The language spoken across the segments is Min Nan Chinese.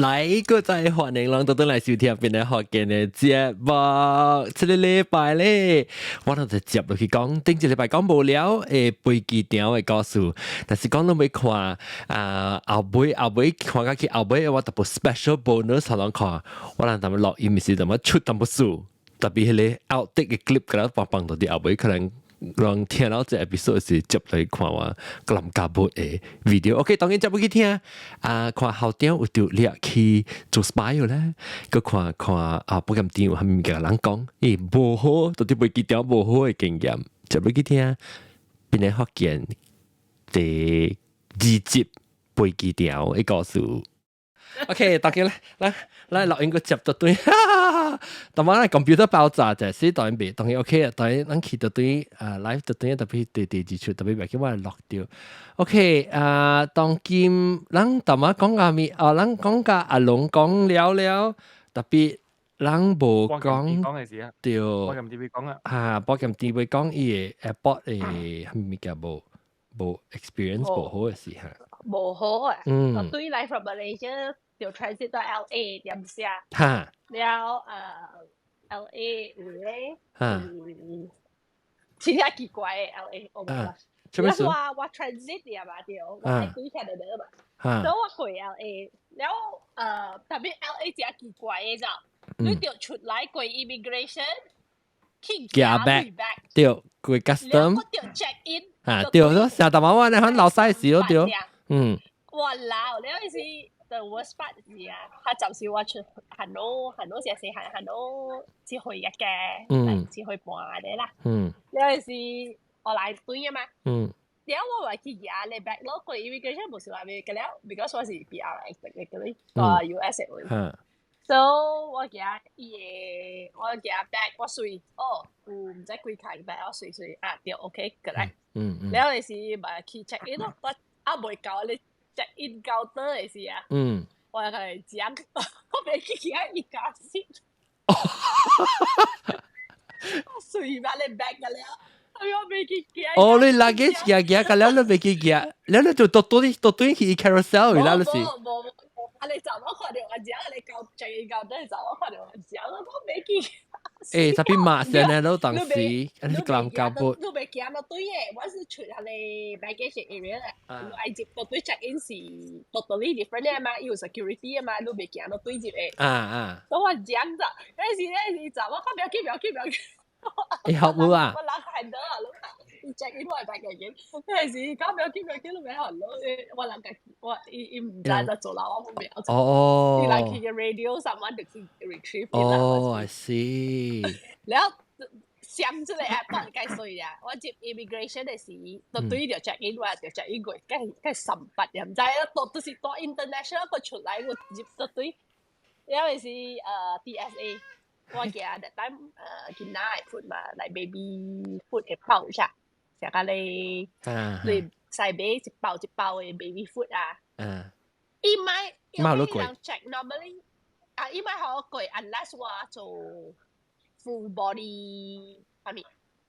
來，閣再歡迎攏倒轉來收聽邊個福建的節目。這个禮拜咧，我頭就接落去講，頂一禮拜講無聊的飛機場的故事，但是講攏欲看啊，後尾後尾看甲去後尾，我特別 special bonus 予人看，我人淡薄錄音時淡薄出淡薄事，特別彼个 outtake 的 clip 共咱放放到佇後尾，可能人聽到這 episode 時接落去看我格林加布的 video。OK，當然接落去聽啊，看校長有著掠去做 spy 咧，閣看看啊，保險店有啥物件人講，欸，無好，到底飛機場無好的經驗，接落去聽邊个福建第二集飛機場的故事。OK，大家來來來錄音閣接到對，當晚 computer 爆炸者，所以當然袂，當然 OK 啊，當然咱去到對啊 live 到對特別第第二出，特別袂叫我錄掉。OK 啊，當今咱淡仔講甲物，哦，咱講甲阿龍講了了，特別咱無講講嘅事啊，對，我撳 TV 講啊，啊，保險店會講伊个 airport 的啥物件無無 experience 無好的事哈。無好啊！我對來 from Malaysia 就 transit 到 LA 點寫，了LA 有咧，真正奇怪的 LA，我冇啦。做咩事？我我 transit 呀嘛對，我喺對 Canada 嘛，所以我過 LA，了特別 LA 真奇怪的就，你著出來過 immigration，去夾 bag，對，過 custom，了著 check in，啊對，咯，成日慢慢咧，很老細時咯對。嗯。哇老，了是 the worst part 是啊，佢暫時我出行到行到時時行行到只去一嘅，只去半嘅啦。了是我來對啊嘛。了我話去夾你 bag 咯，過 immigration 無是話咩嘅了，because 我是 PR 嘅嗰啲個 US 嘅。So 我夾伊個，我夾 bag 我隨哦，有毋知幾卡 bag 我隨隨啊對，OK 過來。了是咪去 check in 咯，我啊未到你 check in counter 的時啊，我係講，我袂記起伊加先。我隨把你 bag 個了，我袂記起。哦，你 luggage 夾夾個了，你袂記夾，了你就倒對倒對去 carousel 啦，你是。無無無，啊你就我看著我講，你到 check in counter 就我看著我講，我袂記。欸，特別馬上咧，都當時，你格林加布。你袂行到對嘅，我是出下你 baggage area 咧，你愛入到對 check in 是 totally different 嘅嘛，有 security 嘅嘛，你袂行到對入嘅。所以我講咋，嗰時咧是就我看不要緊，不要緊，不要緊。你學冇啊？我人看到啊，你 check in 我係 baggage，嗰時講不要緊，不要緊，你袂學咯，我人家我伊伊毋知在做啦，我唔曉做。哦。伊來去個 radio someone 就去 retrieve。哦，I see。然後上這個 airport 計衰啊！我接 immigration 的時，就對著 check in，我就 check in 過，計計三八又毋知啦，到都是到 international 個出來，我入到對，因為是TSA，我記得 that time 囡仔的 food 嘛，like baby food 的 pouch 啊，成個你你使買一包一包的 baby food 啊，伊買伊人 check normally 啊，伊買好貴，unless 我做 full body 係咪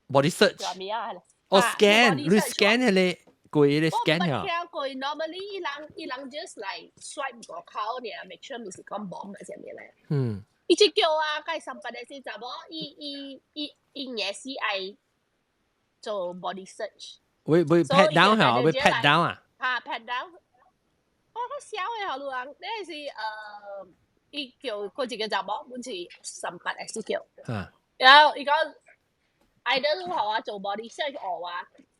？body search 係咪啊？哦，scan，你 scan 係你過你 scan 我聽過，normally 伊人伊人 just like swipe 個口爾，make sure 毋是講 bomb 啊啥物咧。伊只叫啊，計三八的時查某，伊伊伊伊也是愛做 body search。會會 pat down 嚇，會 pat down 啊？嚇 pat down。我較小的好路人，那是伊叫嗰一個查某，本是三八的時叫。然後伊講，either 你予我做 body search 或我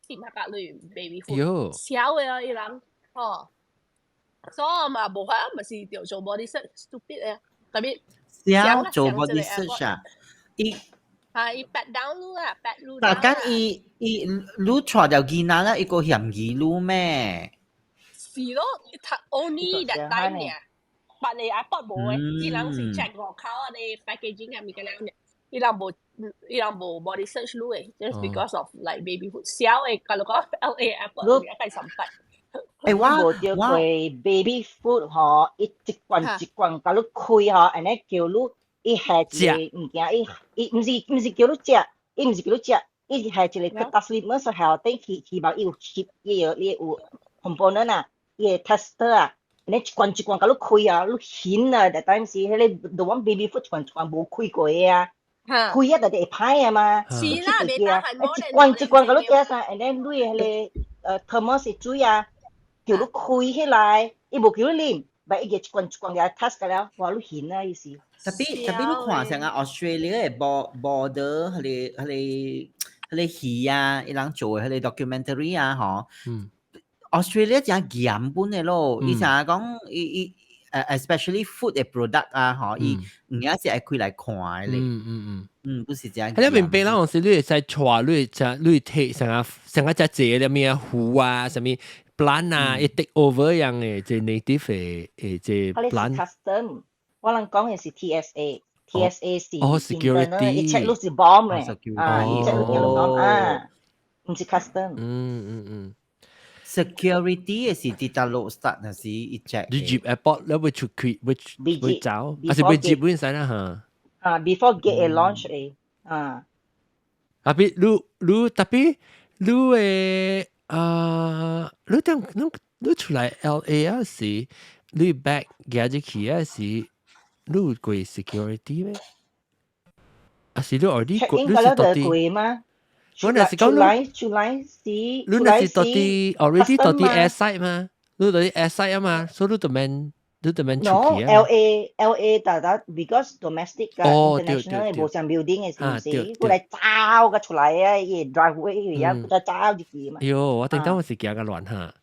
點下隔你 baby food。小的啊，伊人，吼。所以嘛無法，咪是著做 body search stupid 的，特別。小做 body search 啊？伊啊，伊 pat down 你啊，pat 你。但講伊伊你帶著囡仔啦，伊個嫌疑你咩？是咯，他 only that time 爾，別個 airport 無的，伊人是 check 外口啊，你 packaging 啊物件了爾，伊人無伊人無 body search 你的，just because of like baby food 小的，假如講 LA airport 應該三百。欸，我無著過 baby food 吼，伊一罐一罐共你開吼，按呢叫你伊下一个物件，伊伊毋是毋是叫你食，伊毋是叫你食，伊是下一個 kertas litmus 下底希希望伊有翕伊個伊有 component 啊，伊個 tester 啊，你一罐一罐共你開啊，你顯啊，that time 是彼個 the one baby food 一罐一罐無開過的啊，開啊就會歹啊嘛。是啦，袂當係一罐一罐共你食啥，and then 你彼個thermos 的水啊，叫你開起來，伊無叫你啉，但伊個一罐一罐共 test 個了，哇，你顯啊意思。 Tapi 你看像啊 Australia 的 border 彼個戲啊，伊人做的彼個 documentary 啊，吼。Australia 誠嚴本的咯，伊成日講伊伊especially food 的 product 啊，吼，伊毋也是愛開來看的咧。不是這樣。喺你明白啦，有時你會使帶，你會食，你會摕成個成個只濟咧咩湖啊，啥物 plant 啊，伊 take over 樣的，這 native 的這 plant。 Custom，我人講的是 TSA，TSA 是哦 security，伊 check 你是 bomb 的，啊，伊 check 你是 bomb 啊，毋是 custom。 Security 的是佇佗落 start 還是伊 check？你入 airport 你會出去會會走，還是會入本身啦嚇？啊，before gate launch 的，啊。 Tapi 你你 tapi 你的啊，你點你你出來 LA 啊時，你 bag 夾入去啊時，你有過 security 咩？還是你 already 過？你是到底過嗎？我若是講你出來是，你若是到底 already 到底 airside 嘛？你到底 airside 啊嘛？所以你就免出去啊。 No，LA LA 大家 because domestic 佮 international 無相 building 的是毋是？過來走個出來啊，伊 driveway 啊，過來走入去嘛。喲，我頂當我是驚個亂哈。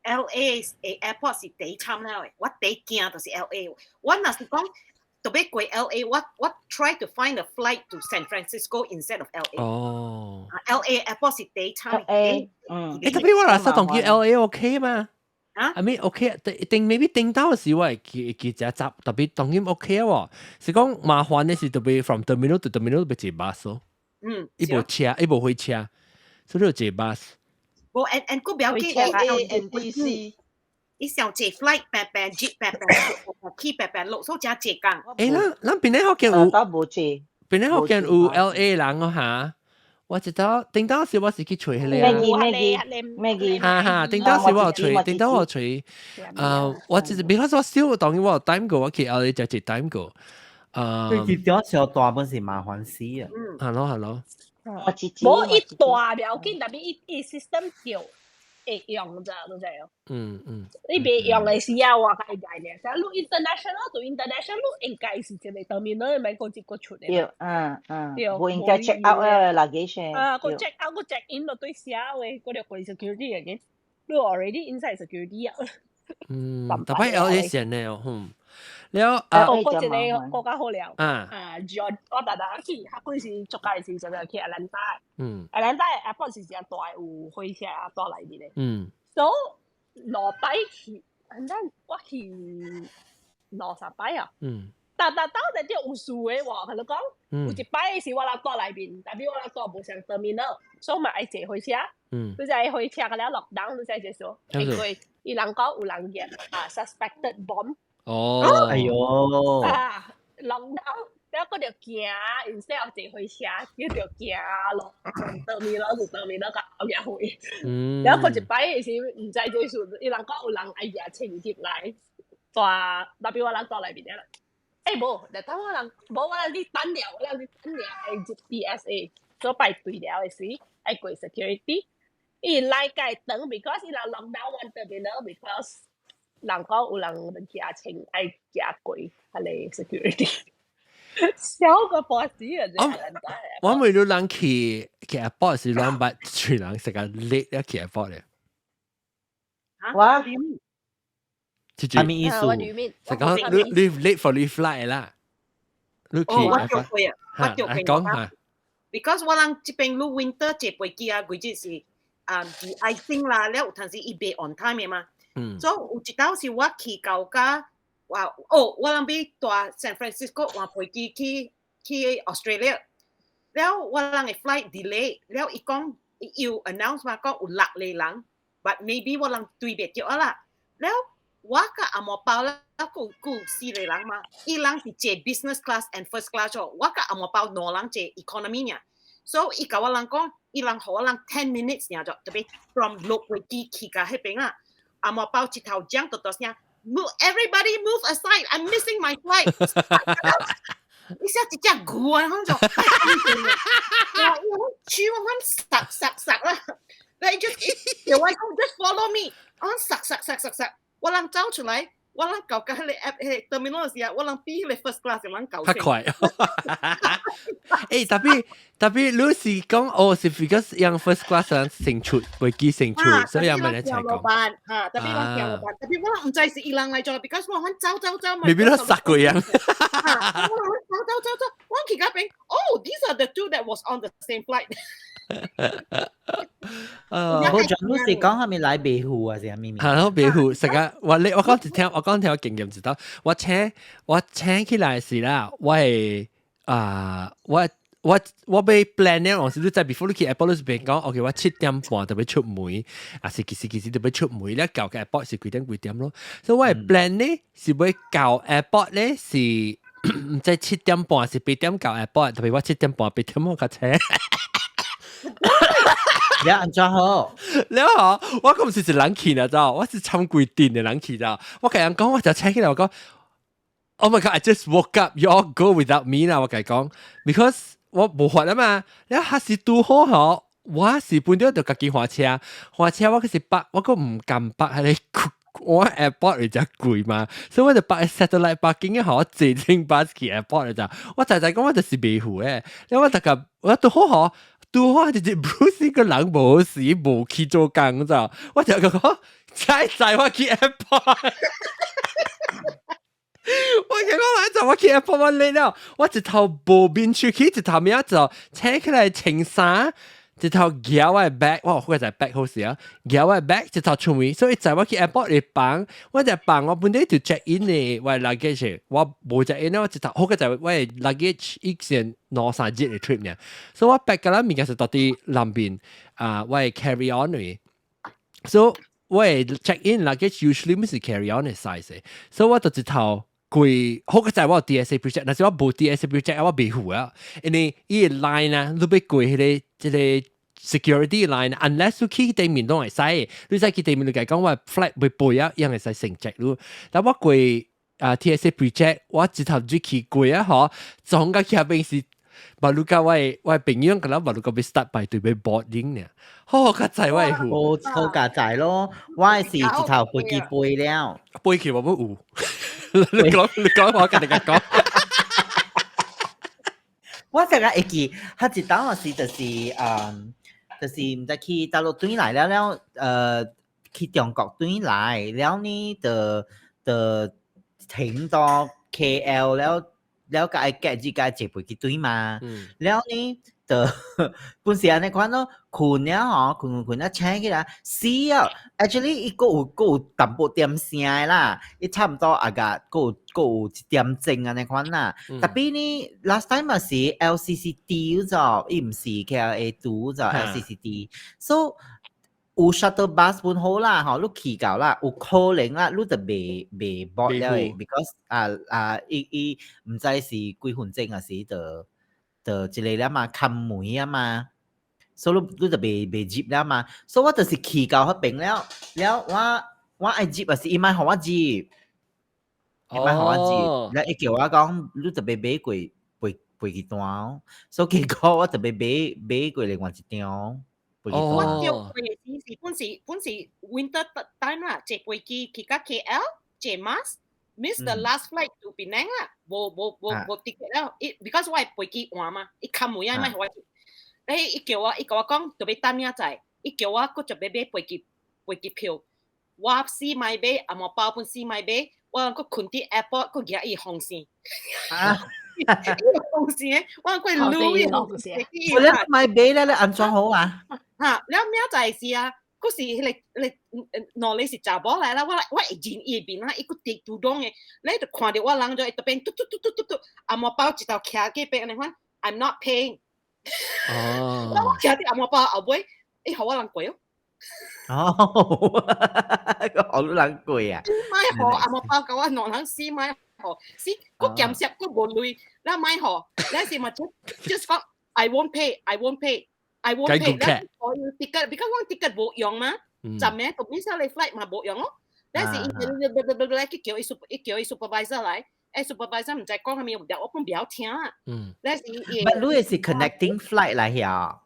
LA 的 airport 是第一慘了的，我第一驚就是 LA。我若是講特別過 LA，我 try to find a flight to San Francisco instead of LA。LA airport 是第一慘。 LA，嗯。誒，特別我若是當去 LA OK 嘛？啊，I mean OK，定 maybe 定到時我會記記只集，特別當然 OK 啊喎。是講麻煩的是特別 from terminal to terminal 欲坐 bus 咯。伊無車，伊無火車，所以就坐 bus。無，and 閣不要緊 LA and DC。伊上坐 flight 平平接平平去平平落，所以誠濟工。誒，咱咱邊咧福建有，無坐。邊咧福建有 LA 人哦嚇。我知道，頂當時我是去揣彼個啊。 Maggie Maggie。哈哈，頂當時我有揣，頂當我有揣。啊，我就是 because 我小當然我有 time 過，我去 LA 就一 time 過。啊，對，條小大本是麻煩死啊。係咯係咯。無伊大不要緊，但係伊伊 system 叫會用咋，你知無？你袂用的時啊，我較會解呢。像你 international to international，你應該是一個 terminal 免閣一個出的。對，嗯嗯。對，無應該 check out 的 luggage。啊，閣 check out 閣 check in 就對寫話，閣著過 security 嘅，你 already inside security 啊。嗯，特別 LA 線的哦，嗯。了啊，我閣一個閣較好料。啊。啊，John，我逐逐去，較幾時足屆時就去 Atlanta。Atlanta airport 是誠大，有火車帶內面的。所以兩擺去，反正我去兩三擺啊。逐逐到就啲有事的喎，同你講，有一擺是我人蹛內面，但係我人蹛無相 terminal，所以嘛愛坐火車。你知火車個了落檔，你知這說，因為伊人講有人驗啊，suspected bomb。哦，哎喲，啊，落檔，了閣著行，instead of 坐火車，叫著行咯，terminal 就 terminal 到後壁去。了閣一擺是毋知這事，伊人講有人愛舉槍入來，蹛，特別我人蹛內面啦。欸無，就等我人無我人去等了，我人去等了，愛入 TSA，所排隊了的時，愛過 security，伊來該等，because 伊人 lock down one terminal，because 人講有人舉槍愛行過彼個 security，笑個半死啊！真係。我每路人去去 airport 是攏捌隨人食個 late 一去 airport 咧。我啥物意思？是講你你 late for 你 flight 啦。你去哦，我著過啊，我著過。講下。 Because 我人這邊你 winter 坐飛機啊，規日是啊 de-icing 啦，了有陣時伊袂 on time 的嘛。所以有一道是我去到甲，哇哦，我人欲蹛 San Francisco 換飛機去去 Australia，了我人的 flight delay，了伊講伊有 announce 嘛，講有六個人，but maybe 我人對袂著啊啦，了我佮阿毛包啦，閣有四個人嘛，伊人是坐 business class and first class 哦，我佮阿毛包兩人坐 economy 爾，所以伊共我人講，伊人予我人 10 minutes 爾就特別 from 落飛機去到彼邊啊。紅毛包一頭講到到聲，move everybody move aside, I'm missing my flight。你寫一隻牛啊，我就，我手我殺殺殺啦，你 just 叫我講 just follow me，我殺殺殺殺殺，我人走出來，我人到甲彼個 app 彼個 terminal 時啊，我人比彼個 first class 人夠。較快。欸，特別你是講哦，是 because 讓 first class 人先出，飛機先出，所以人咪一齊講。嚇，特別我驚落班，特別我毋知是伊人來做，because 我阮走走走嘛。未必都殺過人。我走走走走，我去嗰邊，oh these are the two that was on the same flight。我講你是講係咪來白虎啊？是咪咪？係咯，白虎食啊！我你我講一聽，我講聽我經驗知道，我請起來時啦，我係啊我。我欲 plan 咧，我是你在 before 你去 airport 你是邊講，OK，我7點半就欲出門，啊是幾時幾時就欲出門咧，到個 airport 是幾點幾點咯。所以我的 plan 咧是欲到 airport 咧是毋知7點半是8點到 airport，特別我7點半8點我較車。你按怎好？你好，我講毋是一人去啦，知道？我是參規定的人去，知道？我共人講，我就請起來，我講，Oh my God, I just woke up, you all go without me 啦！我共伊講，because 我無法啊嘛，你還是拄好吼，我是本來就家己換車，換車我閣是泊，我閣毋敢泊彼個我 airport 會真貴嘛，所以我就泊 satellite parking 嘅，我坐停巴士去 airport 就，我就就講我就是袂赴的，你我大家我拄好吼，拄好就是 Bruce 個人無時無去做工，知道？我就講，才載我去 airport。我講我來就我去 airport 我累了，我一頭無面出去，一頭物就請起來穿衫，一頭舉我的 bag，我好在 bag 好時啊，舉我的 bag 一頭出門，所以載我去 airport 嚟放，我就放我本來就 check in 的我的 luggage，我無 check in 我一頭好個在我的 luggage 以前兩三日的 trip 呢，所以我 pack 個啦物件是到佇南邊啊，我的 carry on 的，所以我的 check in luggage usually 毋是 carry on 的 size，所以我就一頭。過好個在我有 TSA PreCheck，但是我無 TSA PreCheck 我袂赴啊，因為伊個 line 啊，你欲過彼個這個 security line，unless 你去對面攏會使，你使去對面你共伊講我 flight 欲飛啊，樣會使先 check 你。但我過啊 TSA PreCheck，我一頭入去過啊，嗬，總個去邊是。馬路甲我的朋友，可能馬路甲欲 start 排隊欲 boarding 呢，好較濟我會赴。好好較濟咯，我是一頭飛機飛了，飛去我無有。你講你講，我共你講。我這個會記，佢一當時就是就是毋知去大陸轉來了了，去中國轉來了呢，就就停到 KL 了。了解隔日共坐飛機轉嘛，了呢就本時按呢款咯，睏了吼，睏睏睏了醒起來，死啊！Actually 伊閣有閣有淡薄點聲的啦，伊差毋多啊個閣有閣有一點鐘按呢款啦。特別呢，last time 嘛是 LCCD 咗，伊毋是 KLIA 2咗 LCCD，so 有 shuttle bus 本好啦，吼，你去到啦，有可能啦，你就袂袂 board 了的，because 啊啊，伊伊毋知是幾分鐘還是就就一個了嘛，關門啊嘛，所以你你就袂袂入了嘛，所以我就是去到彼邊了，了我我愛入還是伊莫予我入，伊莫予我入，了伊叫我講，你就欲買過飛飛機單，所以結果我就欲買買過另外一張。我著過時是本是本是 winter time 啦，坐飛機去到 KL 坐 MAS miss the last flight to Penang 啦，無無無無 ticket 了，伊 because 我的飛機換嘛，伊關門啊，莫予我。誒，伊叫我，伊共我講，就欲等明仔載，伊叫我閣就欲買飛機飛機票，我死莫買，紅毛包本死莫買，我閣睏佇 airport 閣舉伊風扇。啊！伊風扇，我閣擼伊風扇。我咧買買咧，你按怎好啊？嚇！了明仔載時啊，閣是彼個彼個兩個是查某來啦，我我會認伊面啦，伊閣佇主動的，你就看著我人就會特邊嘟嘟嘟嘟嘟嘟，紅毛包一頭徛隔壁按呢款，I'm not paying。哦。我徛佇紅毛包後尾，伊予我人過哦。哦，予你人過啊！莫予紅毛包共我兩人死莫予，死閣鹹濕閣無鐳，咱莫予，咱是嘛 just 講 I won't pay, I won't pay, I won't pay。咱我 ticket，because 我 ticket 無用嘛。10名就變成你 flight 嘛無用咯。但是伊去叫伊 super，伊叫伊 supervisor 來，supervisor 毋知講啥物，我本袂曉聽。但是伊 But 你是 connecting flight 來遐？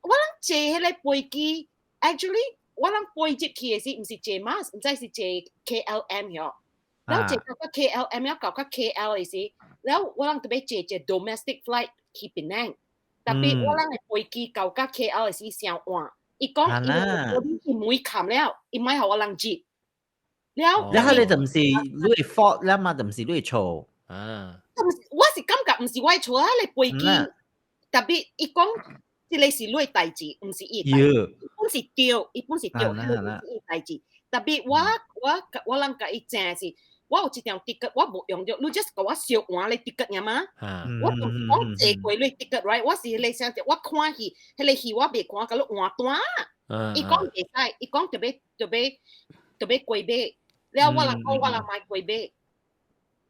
我人坐彼个飛機，actually 我人飛入去的時，毋是坐 MAS，毋知是坐 KLM 喲。然後坐到個 KLM 了，到個 KL 的時，然後我人特別坐一個 domestic flight 去檳城，特別我人的飛機到個 KL 的時上晚，伊講伊門冚了，伊莫予我人入。了，然後你就毋是你的 fault 啦嘛，就毋是你的錯。啊，我是感覺毋是我的錯啊，你飛機特別伊講，這个是你的代誌，毋是伊的代誌。伊本是對，伊本是對，是伊代誌。特別我人共伊正是，我有一張 ticket 我無用著，你 just 共我相換咧 ticket 爾嘛？我毋是講坐過你 ticket right，我是彼個想我看戲，彼个戲我袂看，共你換單。伊講袂使，伊講著欲過買，了我人講我人莫過買，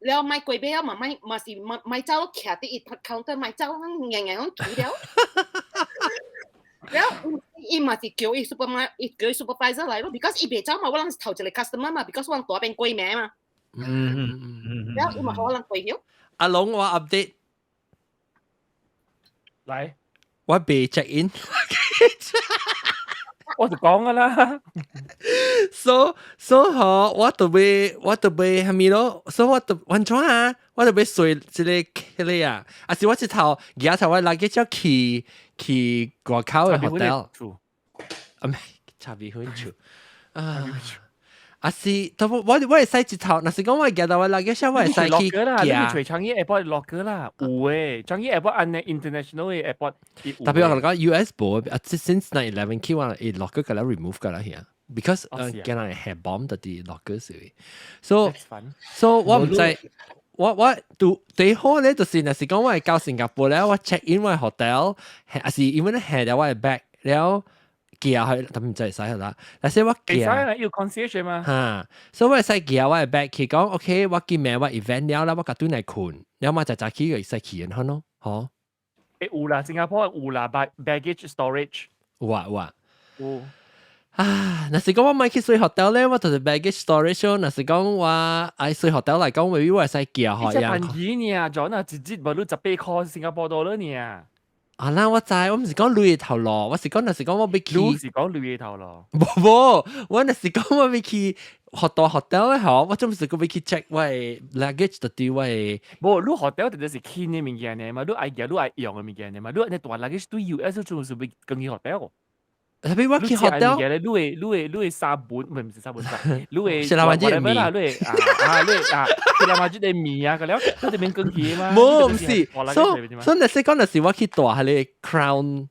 了莫過買啊嘛莫嘛是莫莫走徛佇伊 counter 莫走，硬硬攏除了。了伊嘛是叫伊 supervisor，伊叫伊 supervisor 來咯，because 伊袂走嘛，我人是頭一個 customer 嘛，because 我人蹛邊過名嘛。了伊嘛予我人過去。阿龍，我 update 來，我未 check in。我就講噶啦。 So 嗬，我就欲係咪咯？So 我就完全啊，我就欲睡這个彼个啊，啊是我一頭舉頭我 luggage 去外口的 hotel，啊唔係茶米粉厝啊。啊是，都我會使一頭，若是講我舉到我 luggage，我會使去落啦，你去樟宜 airport 落過啦，有誒，樟宜 airport 按呢 international 的 airport。特別我同你講 US 無啊，since 9/11起我伊 locker 共 remove 㗎啦遐，because 驚人下 bomb 佇啲 locker 時，so 我毋知，我拄最好咧，就是若是講我會到新加坡咧，我 check in 我 hotel，還是因為咧下了我的 bag 了。寄去，特毋知會使啦。但是我寄，會使啦，有 concierge 嘛？哈，所以我會使寄我的 bag 去講，OK，我今暝我 event 了啦，我共轉來睏，了嘛就早起會使去然咯，嗬。有啦，新加坡有啦，baggage storage。有啊有啊。有。啊，若是講我莫去睡 hotel 咧，我就是 baggage storage 咯。若是講我愛睡 hotel 來講，未必我會使寄予這便宜呢，John 啊，一日無你18塊新加坡多了呢。啊啦，我知，我毋是講鐳的頭路，我是講若是講我欲去，你是講鐳的頭路。無無，我若是講我欲去學到 hotel 咧，嗬，我總是閣欲去 check 我的 luggage 到底我的。無，你 hotel 直直是輕的物件呢嘛，你愛夾你愛用的物件呢嘛，你按呢大 luggage 對 US 總是欲轉去 hotel。特別我去 hotel，你的沙本，唔是沙本，你的是啦， whatever 啦，你的啊啊你啊，是啦嘛，這個麵啊，個了，你這邊轉去嘛。無，毋是，所以若是講若是我去蹛彼个 Crowne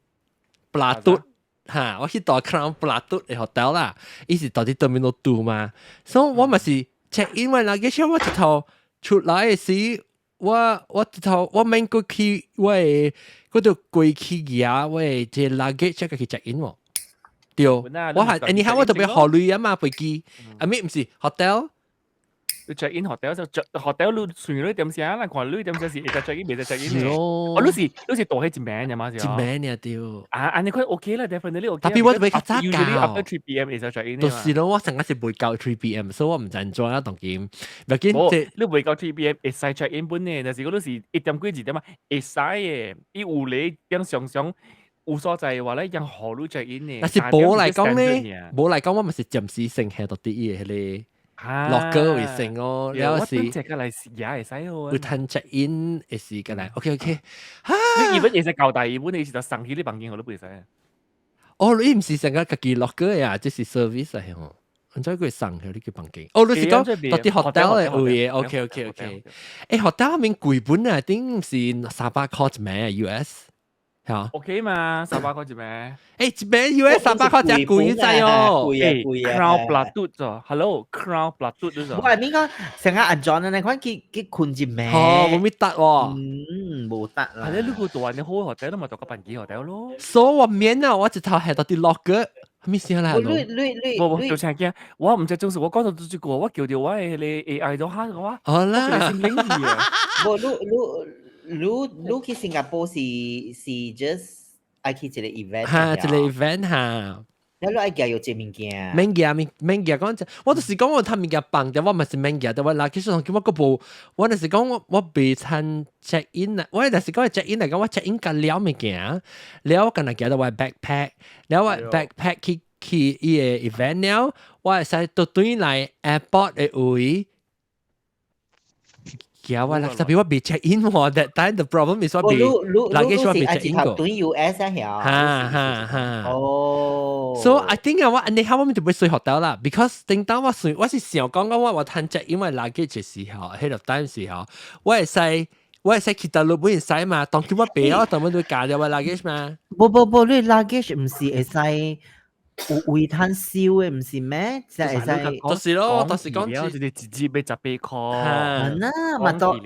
Plaza 哈，我去蹛 Crowne Plaza 的 hotel 啦，伊是蹛佇 Terminal 2 嘛，所以我嘛是 check in 我 luggage 我一頭出來的時，我一頭我免閣去我的，我就過去舉我的這 luggage 去 check in 喎。對，我係 anyhow 我特別考慮啊嘛，飛機，啊咪毋是 hotel。你 check in hotel 就 hotel 你隨你點聲啦，看你點聲是會使 check in 袂使 check in 的。哦，你是蹛彼一暝爾嘛是？一暝爾對。啊，按呢款 OK 啦，definitely OK。特別我特別較早到。 After 3 p.m. 會使 check in。就是咯，我成日是袂到 3 p.m.，所以我毋知按怎啊當今。袂緊，這你袂到 3 p.m. 會使 check in 本呢，但是講你是一點幾二點啊，會使的。伊有咧點常常有所在話咧，讓予你 check in 呢。但是無來講咧，無來講我嘛是暫時性下到佇伊的彼个 locker 為先哦，了是。這個來也會使哦。有趁 check in 的時間來，OK OK。你原本會使交代，原本你是就送去你房間，予你袂使。哦，你毋是成個家己 locker 呀，這是 service 嚟吼。按怎會送去你個房間？哦，你是講蹛佇 hotel 的位？OK OK OK。hotel 面貴本啊，頂是300塊一暝 US。嚇？OK 嘛，300塊一暝。一暝 US 三百塊真貴仔哦。貴啊貴啊！Crowne Plaza 咗，Hello，Crowne Plaza 咗。我係邊個成日阿 John 你看去睏一暝。哦，無咪得喎。嗯，無得啦。係咧，你個蹛你好 hotel 都咪蹛個辦機 hotel 咯。所以我免啊，我一頭係蹛佇 locker，咩事啦？你你你無無，就請驚，我毋知總是我講到這句，我叫著我的彼个 AI 都嚇我。好啦。先拎去啊。無，你你你你去新加坡是 just 愛去一个 event？哈，一个 event 哈。你愛寄有這物件。免寄免免寄講，我就是講我趁物件放掉，我嘛是免寄，但我 luggage 當今我閣無，我就是講我未趁 check in 啊，我就是講 check in 嚟講，我 check in 甲了物件，了我干焦寄到我 backpack，了我 backpack 去伊个 event 了，我會使倒轉來 airport 的位。寄我啦，特別我未 check in 喎，that time the problem is 我未 luggage 我未 check in 過。轉 US 啊，曉。哈哈哈。哦。 So I think 啊，我你後我咪就會睡學到啦，because 頂當我睡，我是想講講我趁 check in 我 luggage 嘅時候，彼個 time 時候，我會使去到路本使嘛，當叫我俾我，當我都加掉我 luggage 嘛。無無無，你 luggage 毋是會使有位通收的，毋是咩？就會使。就是咯，就是講就是直接欲18箍。啊，嘛都。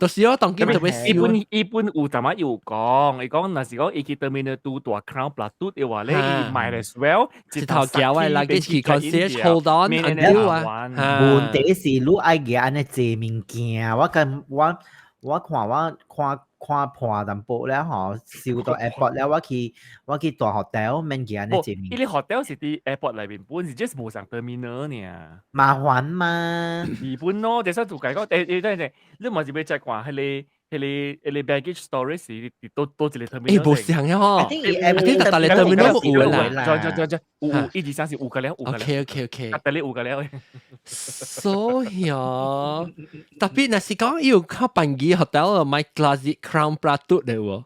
就是咯，當今就欲一般一般有淡仔有講，伊講若是講伊去 terminal 拄大 Crowne Plaza 的話咧，伊 might as well 一頭寄我 luggage 去 concierge hold on until 啊。問題是你愛寄按呢濟物件，我跟我我看我看看破淡薄了吼，收到 airport 了，我去大 hotel 免寄按呢濟物件。伊個 hotel 是佇 airport 內面本，是 just 無仝 terminal 爾。麻煩嘛。日本咯，就是就解講，等陣，你嘛是欲再看彼個 baggage storage 是佇佗一個 terminal。無仝呀吼，I think 逐個 terminal 有啦。對對對對，有有，一二三四有個了，有個了。 OK。啊，得咧有個了。所以啊，特別若是講要較便宜 hotel 買 classic Crowne Plaza 咧喎。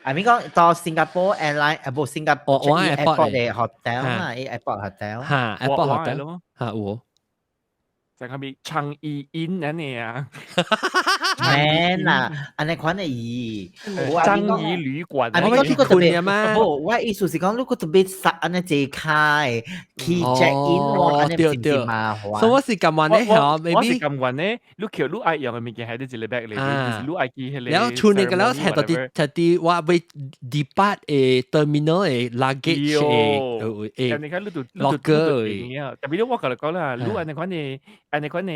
I mean 講到新加坡 airline 啊，無新加坡我 airport 的 hotel 嘛，airport hotel。哈，airport hotel 哈有。就係咪樟宜 Inn 按呢啊？免啦，按呢款的伊，樟宜旅館。啊，你講呢個特別嘛？無，我意思是講，如果特別塞按呢坐卡的去 check in，按呢是毋是麻煩？所以我是感覺咧，嗬，我是感覺咧，你叫你愛用的物件係佇一個 bag 裏面，就是你愛記彼個。然後厝內個了係到佇係佇我欲 depart 的 terminal 的 luggage 的你看你都 locker。特別我共你講啦，你按呢款的按呢款的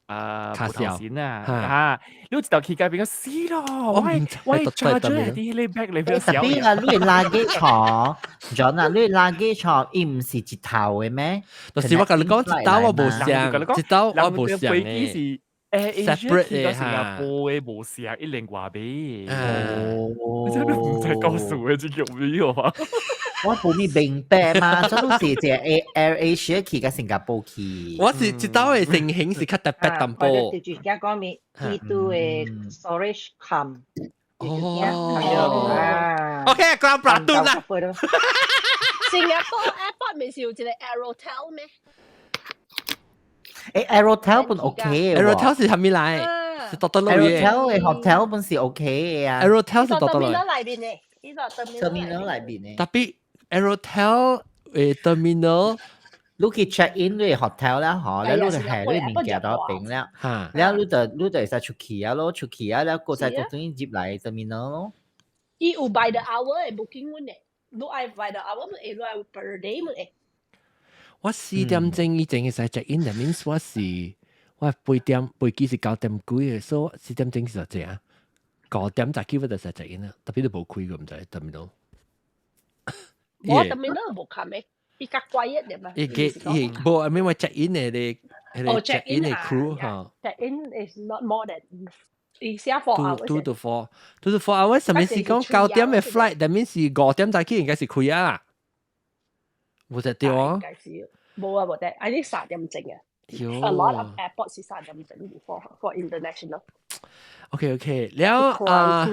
啊，卡無頭線啊，嚇！你一道去街變個死咯，我 charger 喺佇彼個 bag 裏邊。特別啊，你 luggage 嗬，John 啊，你 luggage 嗬，伊毋是一頭的咩？就是我共你講，一道我無相，一道我無相飛機是 separate 的新加坡的無相，一另外買。哦，真係毋知告訴我這個沒有啊。我無咪明白嘛，這都是一個 Air Asia 去佮新加坡去。我是一道的情形是較特別淡薄。就是講講咪，基督的 storage 冚。哦。OK，Crowne Plaza 啦。新加坡 airport 咪是有一個 Aerotel 咩？誒，Aerotel 本 OK 嘅 Aerotel 是啥物來？是佗佗落嘅。 Aerotel 的 hotel 本是 OK 嘅啊。 Aerotel 是佗佗落。 terminal 內面的，呢個 terminal 內面的。特別 Aerotel 的 terminal，你去 check in 你 hotel 啦，嗬，了你就下你物件到邊了，了你就會使出去啊咯，出去啊，了過再轉入來 terminal 咯。伊有 by the hour 的 booking 阮的，你愛 by the hour 會，你愛 per day 會。我4點鐘以前會使 check in，that means 我是我8點飛機是9點幾嘅，所以4點鐘是這樣，9點十幾我就使 check in 啦，特別都無開過，毋知 terminal。我 terminal 無冚的，比較貴一點嘛。伊個伊無，I mean 我 check in 的咧，彼個 check in 的 crew 嚇。 Check in is not more than 伊寫 4 hours。 2 to 4, 2 to 4 hours，啥物是講9點的 flight，that means 是5點早起應該是開啊。無得對啊。應該是無啊無得，I think 3點鐘啊。A lot of airport 是3點鐘 before for international。 OK，了啊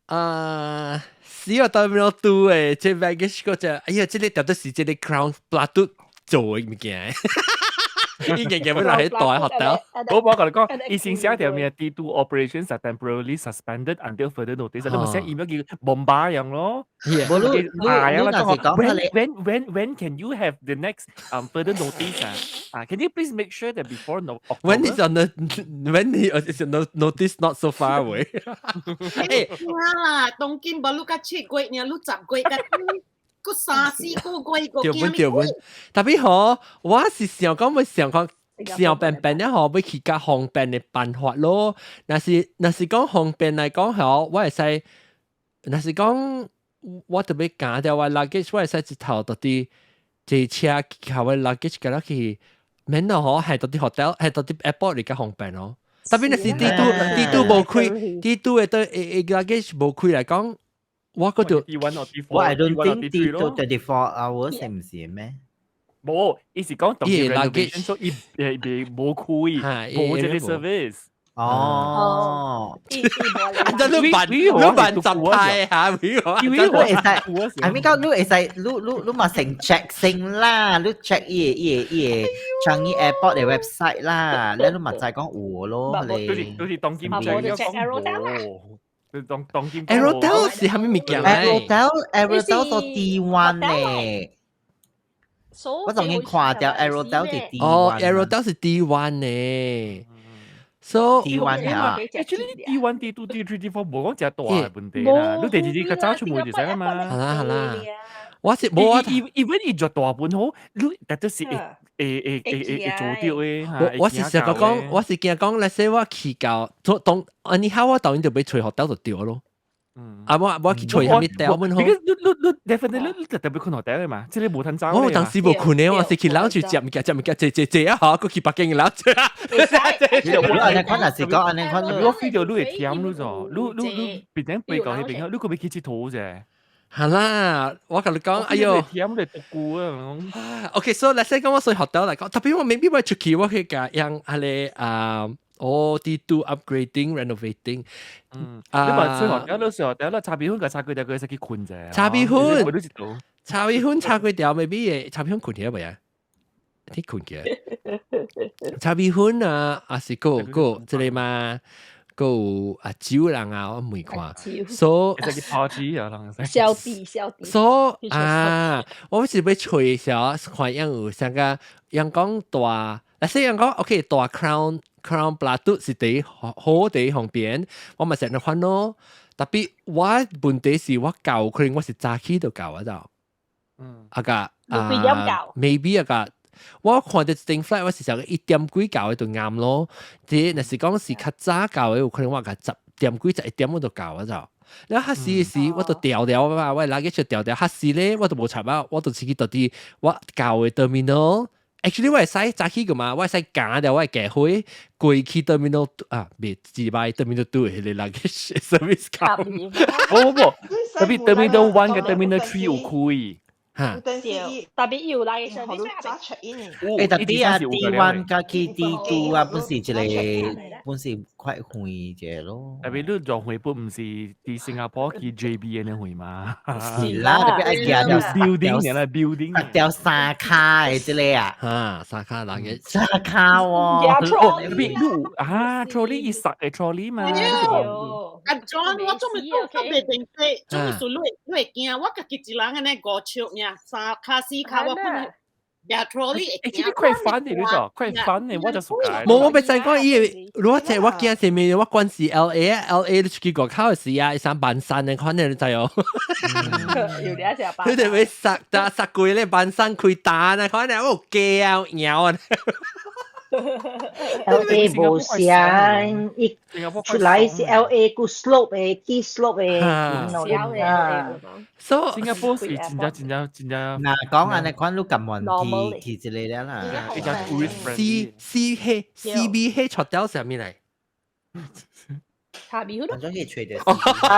啊，死我 terminal 2 的，這 baggage 嗰隻，哎呀，這個到底是這個 Crowne Plaza 做的物件。伊日日欲來彼大 hotel。我共你講，伊先寫條名 T2 operations are temporarily suspended until further notice。你咪寫 email 叫 bombard 樣咯。無你你你若是講 When can you have the next further notice 啊？啊，can you please make sure that before no When is on the when is no notice not so far away？誒，啦，當今無你較7月，爾你10月較。閣三四個月個對本對本，特別嗬，我是想講欲想講想變變咧嗬，欲去較方便的辦法咯。若是若是講方便來講嗬，我會使，若是講我特別揀掉我 luggage，我會使一頭到底坐車靠我 luggage 過去，免咯嗬，係到啲 hotel，係到啲 airport 嚟較方便咯。特別若是 D2 D2 無開，D2 的對會 luggage 無開來講，我嗰度 D1 或 D4，我 I don't think D D2 24 hours 係唔是咩？無，伊是講當伊時 renovation 所以伊會無開，無這個 service。哦，啊！真你扮雜派下，因為你會使，I mean 講你會使，你嘛先 check 先啦，你 check 伊個樟宜 Airport 的 website 啦，你嘛知講有咯，你就是當今就 check 講無，當今 Aerotel 是啥物物件？Aerotel 到 D1 呢？我仲已經看掉 Aerotel 是 D1。哦，Aerotel 是 D1 呢。So D1 啊，actually D1 D2 D3 D4 無講誠大的問題啦，你第二日較早出門就使啦嘛。好啦好啦，我是無啊，even 伊絕大本好，你但都是會做到的。我是成個講，我是驚講，let's say 我去到，當啊你好，我當然就欲揣 hotel 就對咯。啊！我去揣啥物 hotel 本好。你你 definitely 你特別困 hotel 的嘛？這個無通走。我當時無困的，我是去樓去食物件，食物件坐坐坐啊！嚇，閣去北京樓坐。我按呢款若是講按呢款，我 feel 到你會忝你咗，你變成飛到彼邊，你閣欲去𨑨迌者。係啦，我共你講，哎喲，忝你獨孤啊！ OK，so let's say 講我睡 hotel 來講，特別我 maybe 我出去我去共讓阿個啊。哦，D2 upgrading renovating。嗯，你話睡 hotel，你睡 hotel，你炒米粉共炒粿條，閣會使去睏者。炒米粉，炒米粉炒粿條，maybe 會炒米粉睏起來未啊？你睏起來。炒米粉啊，還是閣閣這個嘛？閣有啊酒人啊，我未看。所以去 party 啊，人小弟小弟。所以啊，我是欲揣下看樣有啥個人講大，啊，雖然講 OK 大 Crowne Plaza 是佇好佇方便，我嘛成日看咯。特別我問題是我到可能我是早起就到啊就，啊個啊，maybe 啊個，我看到一定 flight 我是想一點幾到的就啱咯。這若是講是較早到的，有可能我個10點幾11點我就到啊就。然後較時時我就掉掉嘛，我垃圾就掉掉。較時咧我就無插啊，我就自己到佇我到的 terminal。Actually 我會使早起個嘛，我會使行掉我會駕火過去 terminal 啊，袂自擺 terminal 2 彼個 luggage service 卡。無無無，特別 terminal 1 佮 terminal 3 有開。嚇。特別有 luggage service 欸，特別啊，D1 佮去 D2 啊，本是一個，本是快遠一個咯。特別你落遠本毋是佇新加坡去 JB 的遠嘛？是啦，特別愛行條 building 啦，building 條三跤的這個啊。嚇，三跤人嘅。三跤哦。特別你啊，trolley 伊塞的 trolley 嘛。阿 John，我做咩都特別定勢，做咩事你會驚？我家己一人按呢五尺爾，三跤四跤我本也 trolley 會欸，這個快翻的你知，快翻的，我就熟解。無，我欲知講伊，如果這我驚啥物？我關是 LA，LA 你出去外口的時啊，伊三萬山的款的，你知哦？有點食佢哋會塞打塞過咧，萬山開單啊，款的我驚啊，搖啊！ LA 無聲，伊出來是 LA 個 slope 的，起 slope 的，啊。所以新加坡是真正真正真正。若講按呢款，你甘願去去這個了啦。比較 tourist C C H C B H hotel 啥物來？茶米粉。反正可以吹的。茶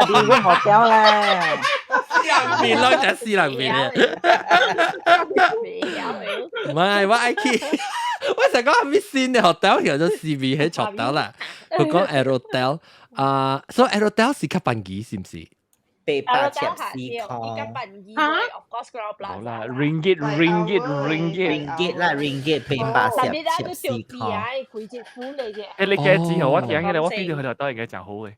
米粉 hotel 啦。面咯，就死人面啊！唔係，我愛去。我成講係咪新的 hotel 叫做 C B H hotel 啦？佢講 Aerotel 啊，所以 Aerotel 是較便宜是毋是？874塊。好啦，ringgit ringgit ringgit ringgit 啦，ringgit 874塊。欸，你計之後我聽起來，我 feel 到佢哋都應該誠好的。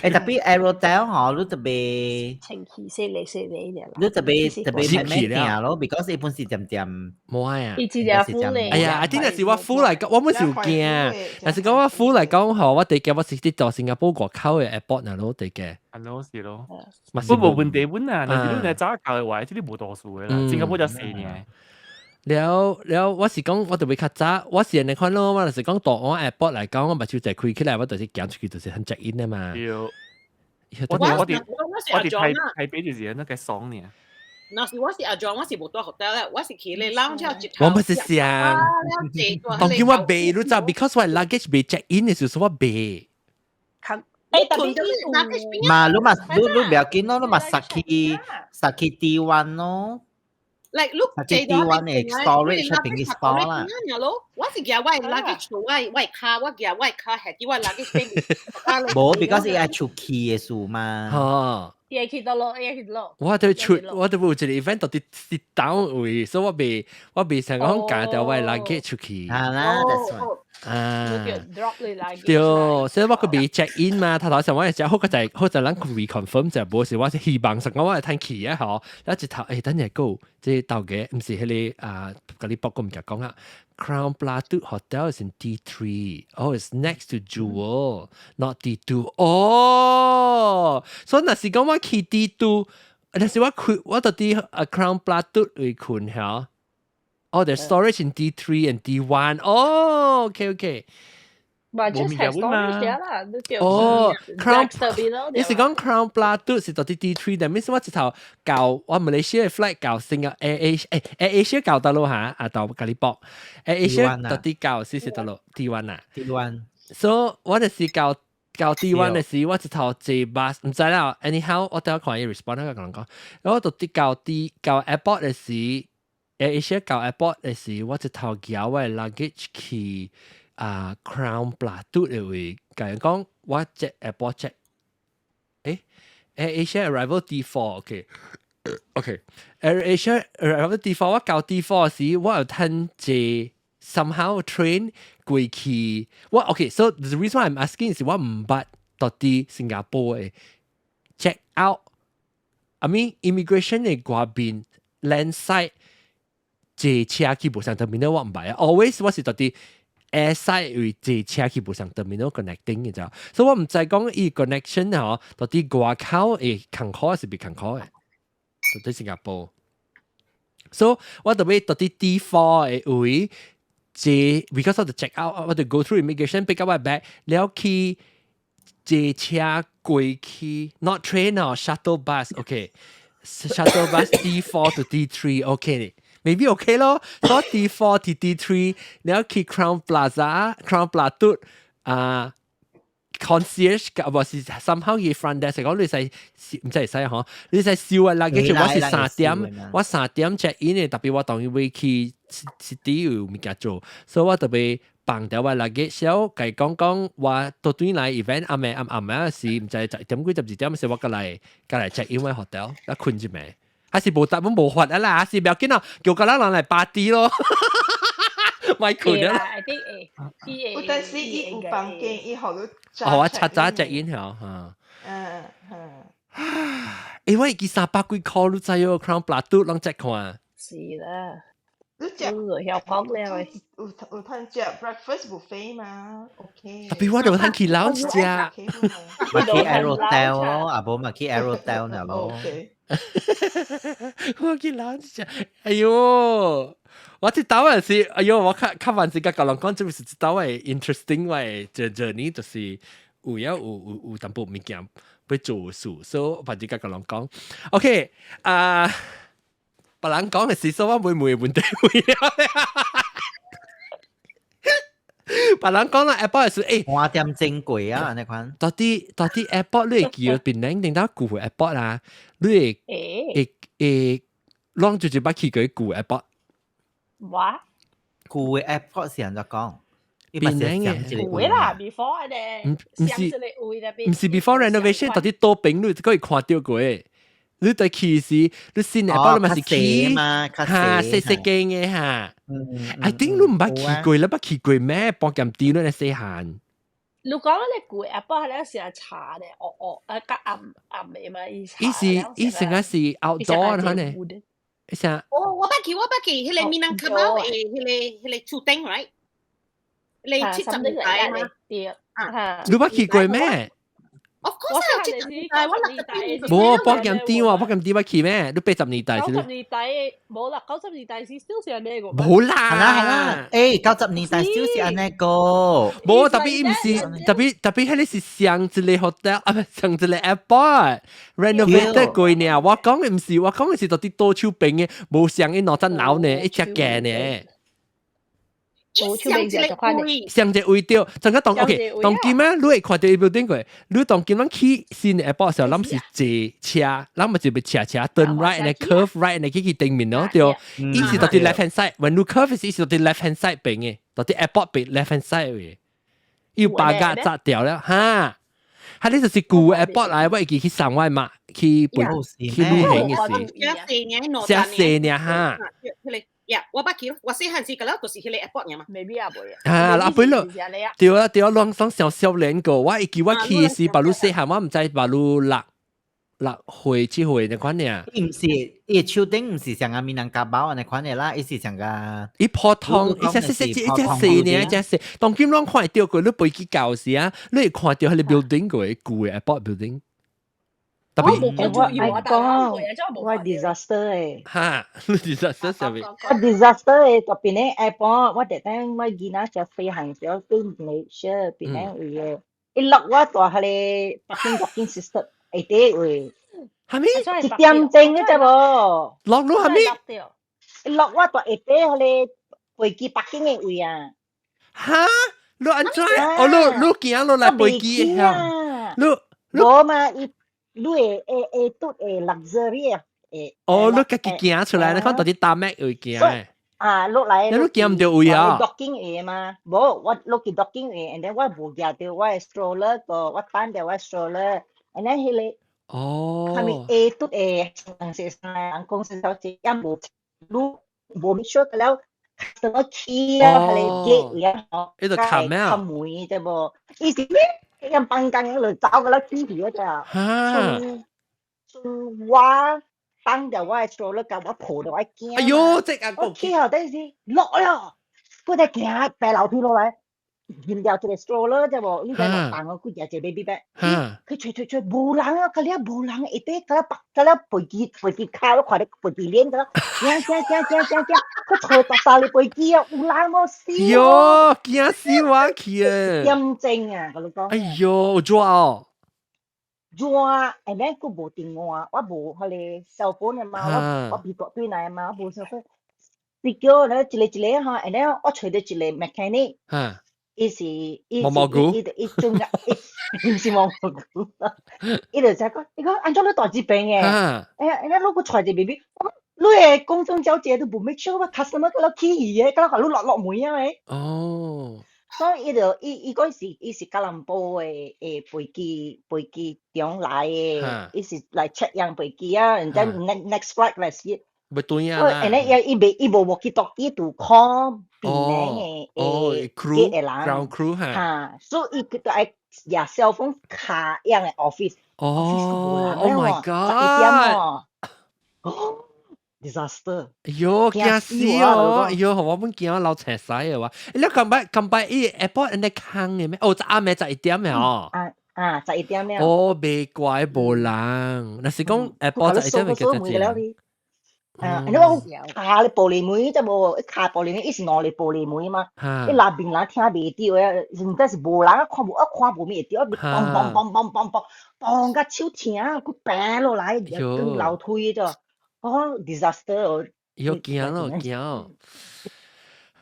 欸，特別 Aerotel 吼，你特別清氣色嚟色嚟嘅。你特別特別慢慢行咯，because 伊本是點點。無愛啊。伊直接付咧。哎呀，啊，啲若是我付來講，我本是有驚，但是講我付來講吼，我第驚我是佇到新加坡外口的 airport 那咯，第驚。係咯，是咯。不無問題本啊，若是你若早到的話，這個無大事的啦。新加坡才細爾。了了，我是講我特別較早，我是按呢款咯，我若是講大安 airport 來講，我目睭一開起來，我就是行出去就是很 check in 的嘛。對。我我哋我哋台台北就是那個爽呢。若是我是阿 John，我是無蹛 hotel 咧，我是去咧 lounge 一我唔是想，當叫我備你知，because 我 luggage 未 check in 嘅時候我備。誒，特別嘛，你嘛你你唔要緊咯，你嘛實去實去 D1 咯。 Like 你實去 D1 嘅 storage 出邊嘅 store 啦。我是舉我 luggage 我我卡，我舉我卡係啲我 luggage 邊。無，because 伊愛出去嘅事嘛。嚇。伊會去倒落，伊會去倒落。我都出，我都有一個 event 到底 sit down 位，所以我未想講夾掉我 luggage 出去。係啦，that's why。啊， drop 你 luggage。對，所以我個未 check in 嘛，頭頭上我係食好個就係好就咱 reconfirm 就無是我是希望實講我係趁去啊嗬，一頭誒等陣個這頭家毋是彼個啊，共你報告物件講啊，Crowne Plaza Hotel is in D3. Oh, it's next to Jewel, not D2. 哦，所以若是講我去 D2，若是我困我到佇啊 Crowne Plaza 位困嚇。Oh, there's storage in D3 and D1. Oh, okay, okay. 嘛，just have storage 啦，你叫哦，Crowne ，Crown，你是講 Crowne Plaza 是到佇 D3，但係我一頭到我馬來西亞 flight 到新加 Air Asia 誒 Air Asia 到佗落嚇，啊到加里博 Air Asia 到底到是是佗落 D1 啊，D1。 So 我就是到到 D1 的時，我一頭坐 bus，毋知啦。Anyhow，我等下看伊 respond 我共人講，我到底到 D 到 airport 的時，Air Asia 到 airport 的時，我一頭舉我的 luggage 去啊 Crowne Plaza 的位，共人講我 check airport check，誒 Air Asia arrival D4，OK。OK，Air Asia arrival D4，我到 D4 時，我有趁坐 somehow train 過去。我 OK，so the reason why I'm asking 是我毋捌到佇新加坡的 check out。I mean immigration 的外面 landside 坐車去無相 terminal 我毋捌啊。Always 我是到佇 air side 位坐車去無相 terminal connecting 嘅啫。所以我毋知講伊 connection 嗬，到底外口會艱苦還是袂艱苦的？到底新加坡。So 我特別到底 D4 的位坐，because of the check out，我就 go through immigration pick up 我 bag，了去坐車過去，not train 哦，shuttle bus，OK，shuttle bus D4 to D3，OK，maybe OK 咯。所以 D4 to D3，了去 Crowne Plaza，Crowne Plaza 啊。concierge 或是 somehow 佢 front desk 講你使毋知會使嗬，你使收我 luggage 我是三點，我三點 check in 的，特別我當伊去 city 有物件做，所以我特別放掉我 luggage 小，共伊講講我倒轉來 event 暗暝暗暗暝時，毋知十點幾十二點時我過來過來 check in 我 hotel，啊睏一暝，還是無答本無法啊啦，還是不要緊啊，叫個人來 party 咯。咪睏啊！ I think 會，有陣時伊有房間，伊予你哦，我較早 check in 嚇，嚇。嗯嗯。欸，我會記三百幾箍，你知哦？Crowne Plaza 攏這看。是啦。你食你曉講了。有有通食 breakfast buffet 嘛？OK。特別我就通去 lounge 食。嘛去 Aerotel 咯，啊無嘛去 Aerotel 呢咯。我去 lounge 食，哎喲！我這兜的是，哎喲，我較較晚時間共人講，這是一兜的 interesting 的 journey，就是有影有有有淡薄物件欲做事，所以反正共人講，OK 啊，別人講的是說我會問問題會了。別人講啦，airport 是欸，半點鐘過啊，按呢款。到底到底 airport 你會記得檳城頂到舊 airport 啊？你會會會，攏就是捌去過舊 airport。哇！舊的 airport 是按怎講？檳城的舊的啦，before 咧，毋毋是毋是 before renovation，到底倒邊你可以看著過的。你佇去時，你新 airport 嘛是去嘛，哈細細間的哈。I think 你毋捌去過，你捌去過咩？半劍啲你細漢。你講你舊 airport 係咧成日茶咧，哦哦，啊較暗暗的嘛，伊伊是伊成個是 outdoor 可能。伊成。哦，我捌去，我捌去，彼個閩南卡貓的，彼個彼個樹頂，right？你70台嘛？對。啊，你捌去過咩？ Of course 啊，這年代我60年代。無半點點喎，半點點我去咩？你80年代九十年代無啦，九十年代是 still 是按呢個。無啦。係啦係啦，90年代 still 是按呢個。無，tapi 毋是，tapi tapi 彼个是上一个 hotel 啊，毋上一個 airport renovated 過呢。我講的毋是，我講的是到佇倒手邊的，無上伊兩層樓呢，一隻價呢。上一個位，上一個位對，陣間當 OK，當今啊，你會看著伊 building 過，你當今咱去新 airport 時候，咱是坐車，咱咪就欲斜斜 turn right 呢 curve right 呢去去頂面咯，對，伊是佇 left hand side，when 你 curve 是是佇 left hand side 邊的，佇 airport 邊 left hand side 的，伊把架砸掉了，哈，哈呢就是舊 airport 來，我會記去送我媽去去旅行的時，寫四年哈。呀，我捌去咯，我細漢時個了，就是彼個 airport 爾嘛。 maybe 也袂啊。啊，阿妹咯，對啊對啊，攏總上少年個，我會記我去的時，別你細漢，我毋知別你6歲7歲那款爾。伊毋是，伊手頂毋是像個閩南家包按呢款的啦，伊是像個伊普通，伊隻細細隻，一隻細爾，一隻細。當今攏看會著過，你飛機到時啊，你會看著彼個 building 過，舊的 airport building。特別我愛講，我 disaster 誒。哈，你 disaster 啥物？我 disaster 誒，特別咧 airport，我特等我囡仔時飛行時候飛 Malaysia，檳城位的，一落我蹛彼個 parking system 下底位。啥物？ 1點鐘你知無？落落啥物？一落我蹛下底彼個飛機 parking 的位啊。哈？你按怎？哦，你行落來飛機啊？你無嘛？伊你會拄會 luxury 會。哦，你家己行出來，你看到底搭咩會行的？啊，落來。你行毋著位啊？docking 位嘛，無，我落去 docking 位，and then 我無舉著我的 stroller 個，我等著我 stroller，and then 彼個。哦。啥物下拄會人是人公司小姐也無，你無 make sure 了，什麼起啊，彼個 gate 位啊，吼，伊就冚咩啊？冚門對無？伊是咩？人放工就走個啦，起去嗰隻。哈！剩我等著我的 stroller，共我抱著我囝。哎喲，這個我起後底是落了，我在行爬樓梯落來，拎掉一個 stroller 對無？你知無？放我幾隻一個 baby bag。去揣揣揣，無人啊！佮了無人，下底佮了白，佮了飛機卡，我看著飛機鏈個，行行行行行行，去揣十三个飛機啊！有人無死？喲，驚死我去啊！點鐘啊！佮你講。哎喲，有熱哦。熱，and then 閣無電話，我無彼個 cell phone 的嘛，我美國轉來嘛，我無 cell phone。你叫咧一個一個吼，and then 我揣著一個 mechanic。伊是伊是伊伊伊中間伊毋是毛毛菇，伊就在講，伊講按怎你蹛這邊的？哎呀，哎，你閣揣一個 baby，你的空中小姐都無 make sure 我 customer 閣了起伊的，閣了予你落落門啊的。哦。所以伊就伊伊嗰時伊是吉隆坡的的飛機場來的，伊是來 check 樣飛機啊，然後 next flight 來是。欲轉啊！ and then 伊未伊無 walkie talkie 就 call 檳城的的 crew 的人，ground crew 哈。哈，所以伊佢就愛舉 cell phone 敲樣的 office。哦，Oh my god！11點哦。哦，disaster！哎喲，驚死哦！哎喲，我本驚流青屎的話，你近擺近擺伊 airport 按呢空的咩？哦，昨暗暝11點的哦。啊啊，十一點了。哦，袂怪無人，若是講 airport 十一點會叫濟人。啊，你講敲咧玻璃門，則無？一敲玻璃門，伊是兩个玻璃門嘛。伊內面人聽袂著的，毋知是無人啊，看無啊，看無物會著，梆梆梆梆梆梆，梆甲手疼，閣爬落來，轉樓梯啫。哦，disaster 哦！喲，驚咯，驚！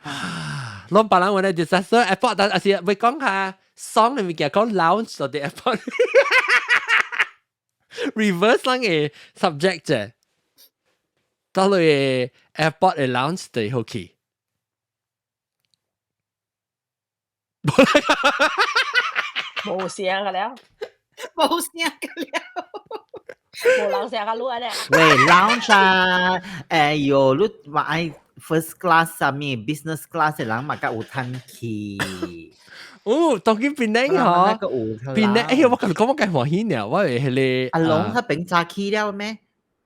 啊，攏別人話咧 disaster airport，但是欲講下爽的物件，講 lounge 就佇 airport。reverse 咱的 subject 啫。到落 airport 的 lounge 最好去。無聲個了，無聲個了，無人聲個路咧。喂，lounge 啊，哎喲，你話愛 first class 啥物 business class 的人嘛較有趁去。哦，當今檳城嗬，檳城，哎喲，我共你講，我較歡喜呢，我會彼個。阿龍彼邊早起了咩？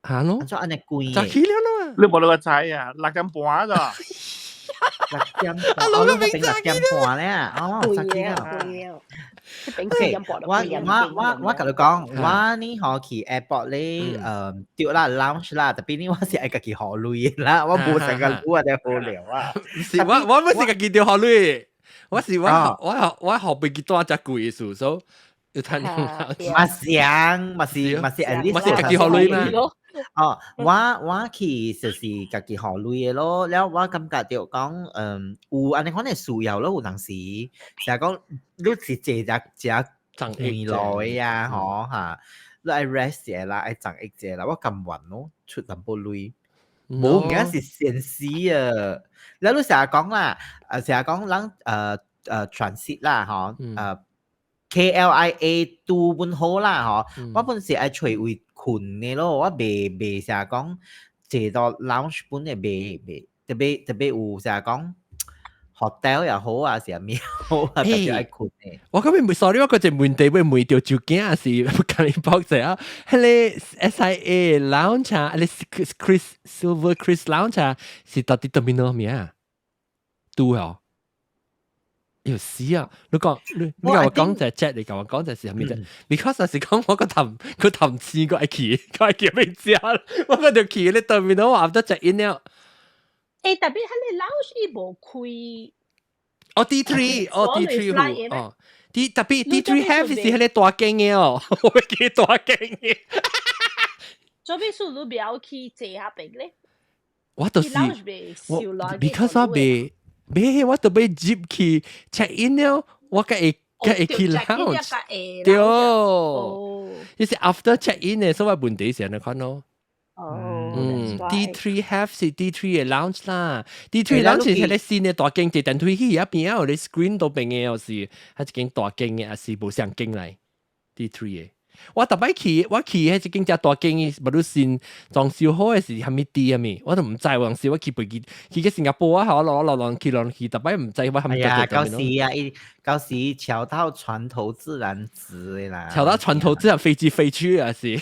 嚇咯，怎按呢貴？早起了咯。你無你個知啊？6點半咋？六點，阿龍彼邊6點半咧，哦，早起了。我我我我共你講，我呢可去 airport 咧，對啦，lounge 啦，特別呢我是愛家己荷鐳啦，我無成個路啊，啲好料啊。是我我唔是家己著荷鐳，我是我我我學飛機單只貴數，所以要趁嘛想嘛是嘛是 at least 嘛是家己荷鐳嘛。哦，我我去就是家己荷鐳的咯，了我感覺著講，嗯，有按呢款的需要咯，有當時成日講你是坐只只未來啊，吼嚇，你愛 rest 者啦，愛長一者啦，我甘願咯，出淡薄鐳，無物件是現實啊。了你成日講啦，成日講人transit 啦，吼，KLIA 拄本好啦，吼，我本是愛揣位睏的咯，我袂袂成日講坐到 lounge 本的袂袂，特別特別有成日講 hotel 又好啊，是啥物好啊，特別愛睏的。我今日 sorry，我嗰隻問題會問到酒囝還是甲你報者啊？彼个 SIA lounge 啊，彼个 Chris Silver Chris lounge 啊，是到底 terminal 名啊？拄哦。要死啊！你講你你共我講就 chat，你共我講就是啥物啫？Because 是講我個頭個頭錢個愛去，個愛去欲食，我個就去咧 terminal after check in 了。欸，特別彼个 lounge 伊無開。哦，D3，哦 D3 哦，D 特別 D3 have 是彼個大間的哦，我會記大間的。做咩事你不要去坐下邊咧？我就是我，because 我袂。咩？我都欲入去 check in 了，我才會才會去 lounge。對，就是 after check in 的，所以問題是按呢款咯。哦，嗯，D3 have 是 D3 的 lounge 啦，D3 lounge 是彼个新的大間，坐電梯去遐邊仔有咧 screen 都邊的，有是彼一間大間的，抑是無相間來 D3 的。我逐擺去，我去彼一間遮大間的，無論新裝修好的是啥物店啊物，我都毋知。有陣時我去飛機去個新加坡啊，我落落落去落去，逐擺毋知我啥物。哎呀，到時啊，伊到時橋到船頭自然直的啦。橋到船頭自然飛機飛去啊是。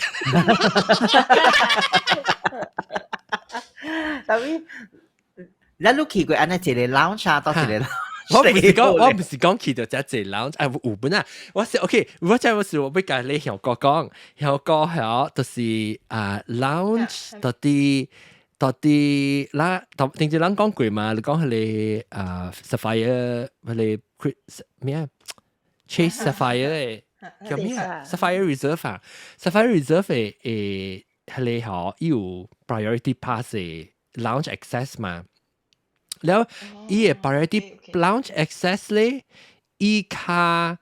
特別，咱你去過按呢一个 lounge 啊，到一个 lounge。我毋是講，我毋是講去到遮濟 lounge，哎有本啊，我是 OK，我這我是我欲共你香港講，香港遐就是啊 lounge 到底到底咱頂次咱講過嘛？你講彼个啊 Sapphire 彼个咩啊？Chase Sapphire 的叫咩啊？Sapphire Reserve 啊，Sapphire Reserve 的誒，彼个吼伊有 priority pass 的 lounge access 嘛？了伊的 priority lounge access 咧，伊較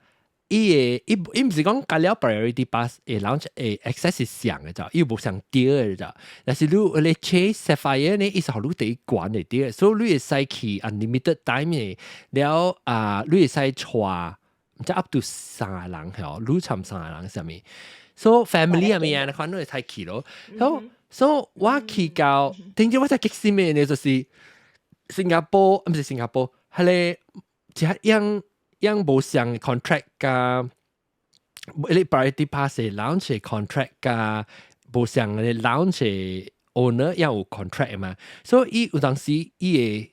伊的伊伊毋是講共了 priority pass 的 lounge 的 access 是相的咋，伊無相對的咋。但是你你 Chase Sapphire 呢，伊是予你第一懸的對，所以你會使去 unlimited time 的，了啊，你會使帶毋知 up to 三个人吼，你參三個人啥物，所以 family 啊物啊，你看你會使去咯。所以所以我去到，頂次我才激心的呢，就是新加坡，毋是新加坡，彼个一樣樣無相 contract 佮彼个 priority pass lounge contract 佮無相的 lounge owner 也有 contract 嘛，所以伊有當時伊的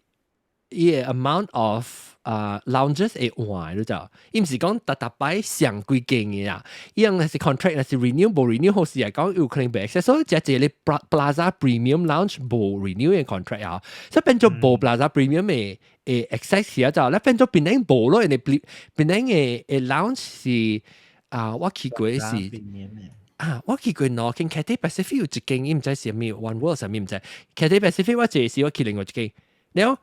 伊的 amount of 啊 lounges 會換，你知？伊毋是講逐逐擺上幾間的啊，伊樣是 contract，若是 renew 無 renew 好時來講有可能袂 access，所以這一个 Plaza Premium Lounge 無 renew 的 contract 啊，所以變做無 Plaza Premium 的的 access 啊，就咧變做檳城無咯，因為檳城的的 lounge 是啊，我去過是。啊，我去過兩間 Cathay Pacific 有一間，伊毋知是啥物 One World 啥物毋知。Cathay Pacific 我坐時我去另外一間，了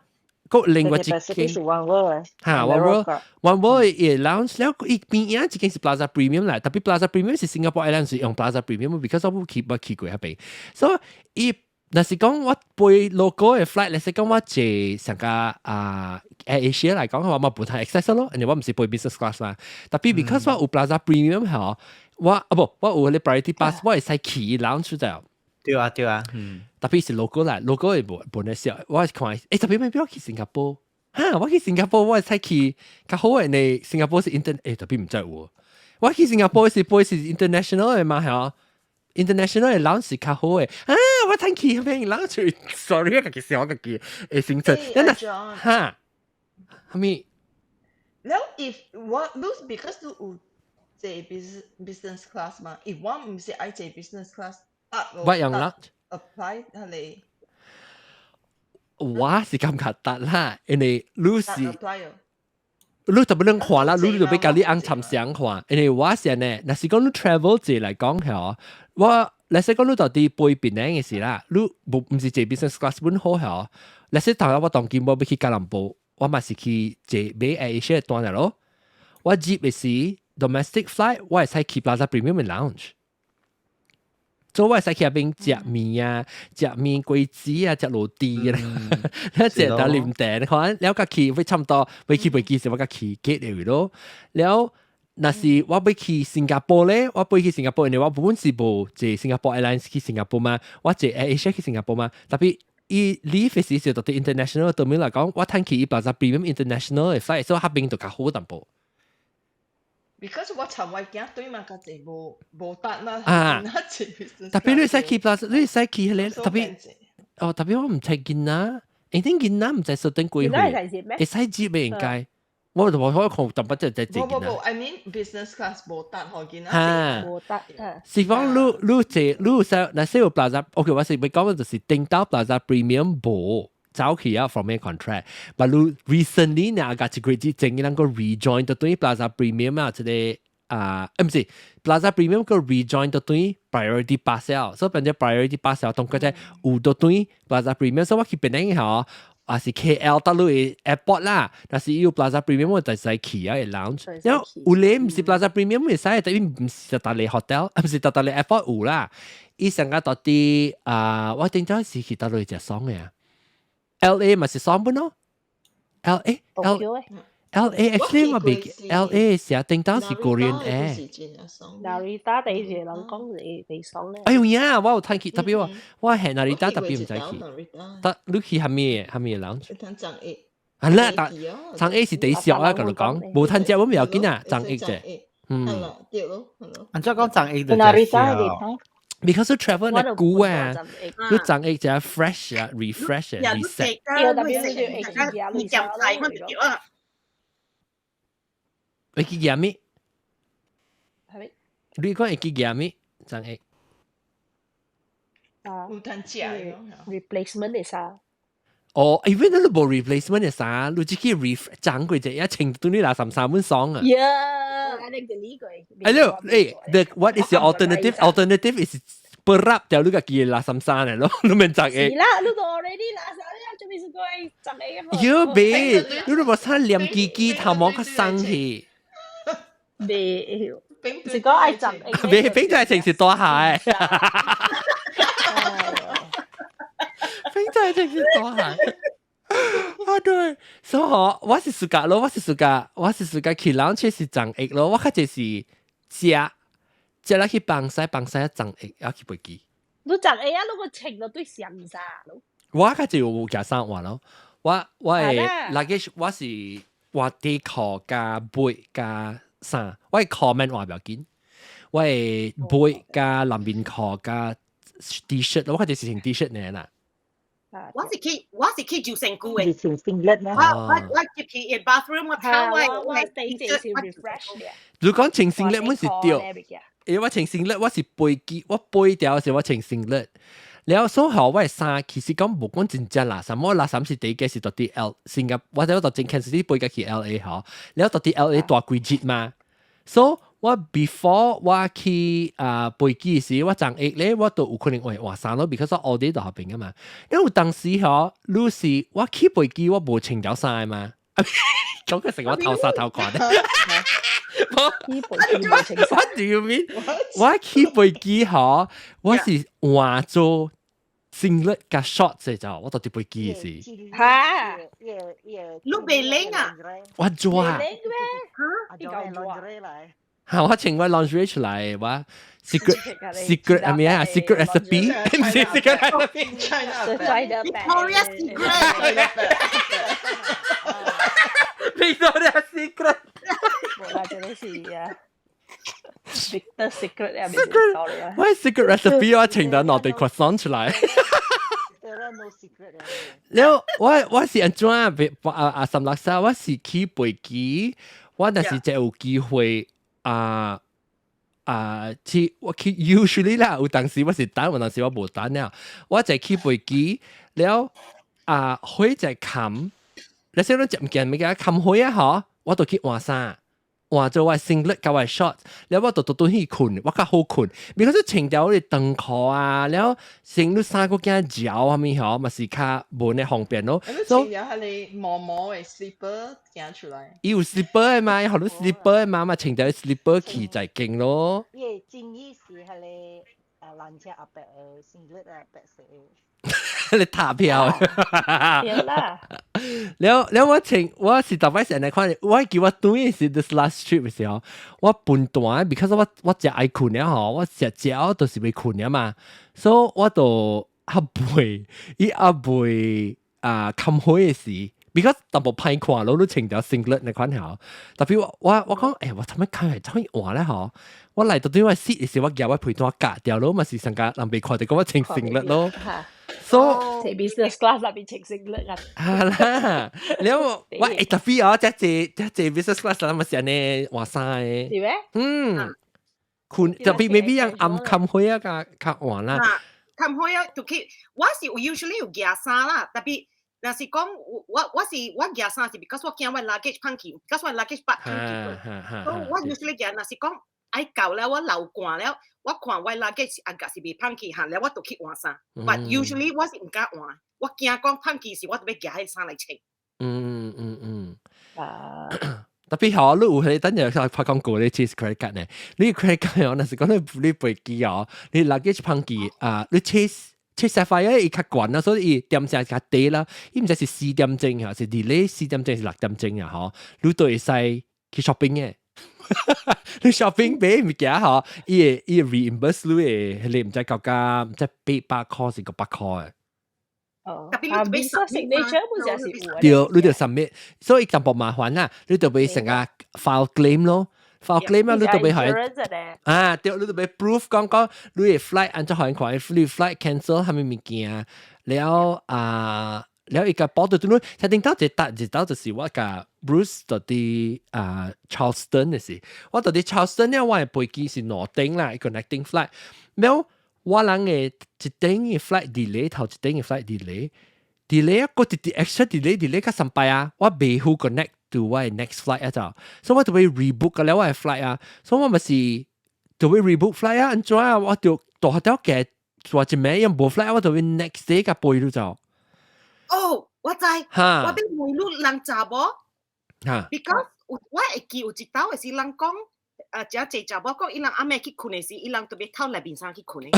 閣另外一間。是 One World 嚇，One World，One World 伊 lounge 了，伊邊仔一間是 Plaza Premium 來，特別 Plaza Premium 是 Singapore Airlines 是用 Plaza Premium，because 我冇去我去過彼邊，所以伊若是講我飛 local 的 flight，若是講我坐上個啊 Air Asia 來講，我嘛無通 access 咯，因為我毋是飛 business class 嘛。特別 because 我有 Plaza Premium 吼，我啊無，我有彼个 priority pass，我會使去 lounge 就。對啊對啊，嗯。特別是 local 啦，local 會無無咧少，我是看，欸，特別欲欲去新加坡，哈，我去新加坡我會使去較好的呢，新加坡是 inter，欸，特別毋知有，我去新加坡是飛是 international 的嘛，係international 的 lounge 是較好的，啊，我通去彼邊 lounge，sorry，我家己想我家己的行程，等等，哈，啥物？了，if 我你 because 你有坐 business class 嘛，伊我毋是愛坐 business class，得我用啦 apply 係我是感覺得啦，因為你是 apply 你特別能看啦，你就欲共你按參詳看，因為我是呢，若是講你 travel 者來講嗬，我若是講你到底飛檳城嘅時啦，你無毋是坐 business class 本好嗬，若是頭我當今我欲去吉隆坡，我嘛是去坐買 AirAsia 單了咯，我接嘅是 domestic flight，我會使去 Plaza Premium lounge。做我會使去入邊食麵啊，食麵果子啊，食螺絲啊，你食到啉茶，你看了較去會差唔多，欲去飛機時我較去 gate 嚟咯。了，若是我欲去新加坡咧，我欲去新加坡，因為我本是無坐新加坡 Airlines 去新加坡嘛，我坐 AirAsia 去新加坡嘛，特別伊 leave 時就到啲 international 對面來講，我趁去伊 Plaza Premium International 嘅 flight，所以彼邊就較好淡薄。 Because 我尋我驚對嘛，較濟無無得啦。啊，特別你使去 Plaza，你使去彼個特別哦，特別我毋知囡仔，因為囡仔毋知設定幾歲，會使接嘅應該。我就我可看淡薄就在坐無無無，I mean business class 無得予囡仔。嚇，無得。是講你你坐你使若是有 Plaza，OK，我是欲講就是頂到 Plaza Premium 無。走去啊，from 咩 contract，but 你 recently 呢，個一個月前伊人個 rejoin 到對 Plaza Premium 啊，這個啊，毋是 Plaza Premium 個 rejoin 到對 Priority Pass 了，所以變做 Priority Pass 了，當個只有到對 Plaza Premium，所以我去檳城吼，啊是 KL 到你 airport 啦，但是有 Plaza Premium 我就使去啊 lounge，因為有咧毋是 Plaza Premium 會使，但係毋是到你 hotel，毋是到你 airport 有啦，伊上個到啲啊，我頂早是去到你食爽嘅啊。LA 咪是爽本咯，LA L LA actually 我未 LA 是啊，頂當是 Korean Air。 Narita 第一個人講你你爽咧。哎呦呀，我有睇去，特別我我係 Narita 特別毋知去。得你去蝦米蝦米 lounge？係啦，但樟宜是第小啊，共你講，無趁食我唔要緊啊，樟宜啫。嗯。對咯，係咯。按怎講樟宜就食 Because you travel 那久啊，你樟宜就 fresh 啊，refresh 啊，reset。你講菜嘛就對啊。會記夾咩？係咪？你講會記夾咩？樟宜。啊。有通食 replacement 嘅衫。哦，even 你無 replacement 嘅衫，你只去 ref 長過隻，一穿對你垃圾衫本爽啊。 Yeah，我哋delete 過。哎喲，誒，the what is your alternative? Alternative is 不入掉你家己垃圾衫嚟咯，你免樟宜。是啦，你都 already 垃圾，你做咩事過樟宜嘅嘛？喲別，你都無衫黏機機頭毛較鬆去。未，是講愛樟宜。別，冰仔情是大鞋。冰仔情是大鞋。啊對，所以我是 suka 咯，我是 suka，我是 suka 去 lounge 是樟宜咯，我較濟是食食落去放西放西樟宜，抑去飛機。你樟宜啊？你個穿到對上衫咯。我較濟有夾衫換咯，我我的 luggage 我是換底褲加被加衫，我的褲免換不要緊，我的被加內面褲加 T 恤，我較濟是穿 T 恤呢啦。我是去就身軀的。是穿 singlet 咩？我我我入去 bathroom 我睇我我第一是 refresh 嘅。如果講穿 singlet，我是對，因為我穿 singlet，我是飛機，我飛掉時我穿 singlet。了所以我的衫其實講無講真正垃圾，我垃圾是第一個是到佇 L 新加，我我到真 Kansas City 飛過去 LA 吼，了到佇 LA 蹛幾日嘛，所以我 before 我去啊飛機時，我樟宜咧，我都有可能會換衫咯，because 我 all day 都彼邊啊嘛。因為當時吼，你是我去飛機，我無穿著衫嘛，講個成我頭紗頭看咧。 What do you mean？我去飛機吼，我是換做 singlet 加 shorts 嘅就，我到佇飛機時。嚇！你袂冷啊？我做啊！冷咩？你夠做啊？嚇！我穿我 lingerie 出來，我 secret secret 係咩啊？secret recipe 唔是 secret recipe。 Victoria Secret。 Victoria Secret。冇啦，真係是啊！Victor Secret 啊， Secret，我 secret recipe 我穿到攞對 croissant 出來。了我我是按怎啊？啊啊三六三，我是去飛機，我若是真有機會啊，啊，去我去 usually 啦，有當時我是等，有當時我無等了，我就去飛機了啊，火就冚，你說你食物件物件冚火啊嗬，我就去換衫。換做我 singlet 佮我 short，了我就倒轉去睏，我較好睏。because 穿著你長褲啊，了穿你衫閣驚嚼啥物嗬，嘛是較無呢方便咯。你穿著彼個毛毛的 slipper 行出來。伊有 slipper 的嘛，伊予你 slipper 的嘛，嘛穿著 slipper 去就勁咯。伊的真意是彼個啊纜車後壁的 singlet 啊，白色的。你塔票。對啦。了了，我穿我是逐擺是按呢看，我記我轉的是 this last trip 的時候，我分段，because 我食愛睏了吼，我食食都是欲睏了嘛，所以我就猶未，伊猶未啊冚火的時，because 淡薄歹看咯，你穿著 singlet 那款吼，特別我講，欸，我做咩看係怎樣換咧吼？我來到對我 seat 的時，我舉我被單夾掉咯，嘛是上加人袂看著講我穿 singlet 咯。所以 business class 內面穿 singlet 啊。係啦，了我會特別哦，這這 business class 嘛是按呢換衫的。是咩？嗯，睏特別 maybe 人暗冚火啊，較較換啦。冚火啊，就去我是有 usually 有夾衫啦，特別若是講我是我夾衫是 because 我驚我 luggage 碰去，because 我 luggage 捌碰去。所以我 usually 夾，若是講愛到了我流汗了，我看我 luggage 啊個是袂碰去，哈，了我就去換衫。But usually 我是毋敢換，我驚講碰去時，我就欲夾彼衫來穿。啊。特別好，你有彼等陣拍廣告你 chase credit card 呢？你 credit card 哦，若是講你飛機哦，你 luggage 碰去啊，你 Chase Sapphire 伊較懸啦，所以伊點鐘較低啦。伊毋知是4點鐘還是 delay 4點鐘是6點鐘啊？嗬，你都會使去 shopping 嘅。你 shopping 買物件嗬，伊會 reimburse 你的，彼個毋知到價毋知800塊是500塊的。哦，啊，Visa signature 本身是有。對，你著 submit，所以淡薄麻煩啦，你著欲成個 file claim 咯，file claim 啊，你著欲係啊，對，你著欲 proof 講講你的 flight 按怎予人看，你 flight cancel 啥物物件，了啊，了伊個報到對你，才頂到一搭一到就是我共 Bruce 到佇啊 Charleston 的時，我到佇 Charleston 了，我的飛機是2點啦，connecting flight，了。我人的一點的 flight delay，頭一點的 flight delay，delay 啊，閣一啲 extra delay delay 較三擺啊，我袂好 connect to 我的 next flight 啊就，所以我就欲 rebook 了我的 flight 啊，所以我咪是就欲 rebook flight 啊，按怎啊，我就大條嘅做一暝又無 flight，我就欲 next day 共飛就走。哦，我知，哈我欲問你人查某，because 有我會記有一道的是人講。啊，誠濟查某講，伊人暗暝去睏的時，伊人特別透內面衫去睏的。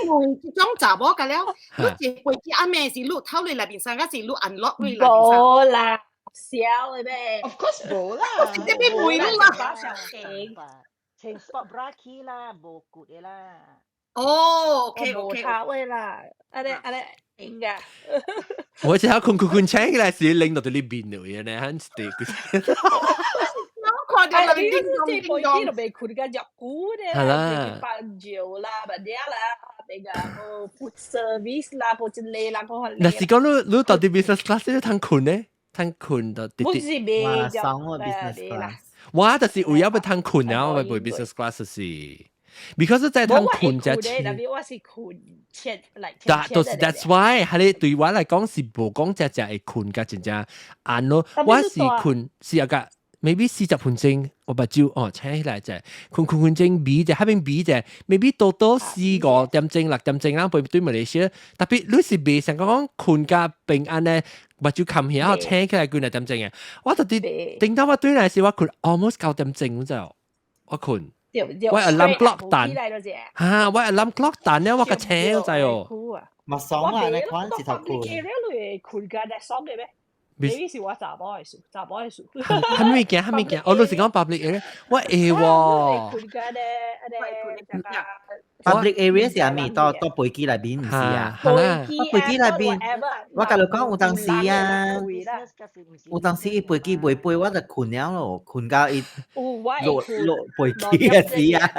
我問這種查某個了，你坐飛機暗暝是你透內內面衫，還是你 unlock 你內面衫？無啦，笑的咩？Of course 無啦。我直接欲問你啦。穿 sport bra 去啦，無骨的啦。哦，OK 無 OK。差位啦，按呢按呢應噶。我只係困困困醒起來時，拎到佇你面度嘅呢，很 stick。我看到你這飛機都袂睏甲入久咧，係啦，飯尿啦，物嘢啦，那個 food service 啦，無一個啦，個。若是講你到佇 business class 你通睏呢？通睏到佇我是袂哇，爽喎 business class。我就是為咗欲通睏啊，我飛 business class 是，because 在通睏才錢。特別我是睏切來。但都是 that's why 係你對我來講是無講只只會睏甲真正晏咯，我是睏是一個。maybe 40分鐘，我目睭哦醒起來者，睏睏分鐘眯者，彼邊眯者，maybe 多多4、5點鐘、6點鐘啦，飛對馬來西亞，特別你是袂想講睏甲平安咧，目睭冚起，醒起來幾若點鐘嘅，我特別頂到我對來時，我睏 almost 9點鐘就，我睏，我 alarm clock 彈，嚇，我 alarm clock 彈咧，我個醒就哦。嘛爽啊！你看一頭睏。睏甲會爽的咩？你是我查某的事，查某的事。啥物件？啥物件？哦，你是講 public area？我會喎。 public area 是啥物？佇飛機內面毋是啊？係啦，飛機內面，我共你講有當時啊，有當時伊飛機袂飛，我就睏了咯，睏到伊落落飛機的時啊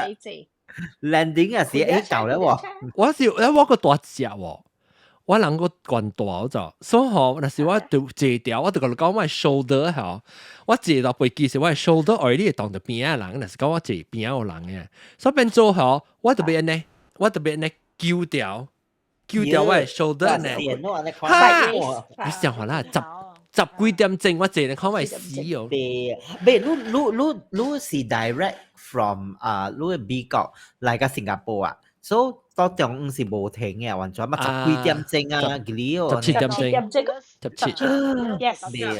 ，landing 的時會到了喎。我是我個大隻喎。我人個懸大咗，所以吼，若是我就坐掉，我就共你講我 shoulder 吼，我坐到飛機時，我 shoulder 愛你會當到邊仔人，若是講我坐邊仔有人嘅，所以變做吼，我特別按呢，我特別按呢揪掉，揪掉我 shoulder 呢，哈，你想話啦，十幾點鐘我坐，你看我會死哦。對，別你是 direct from 啊，你美國來到新加坡啊，所以到中午是無停嘅，完全嘛十幾點鐘啊，幾哦， 17點鐘， 17。 Yes。對啊。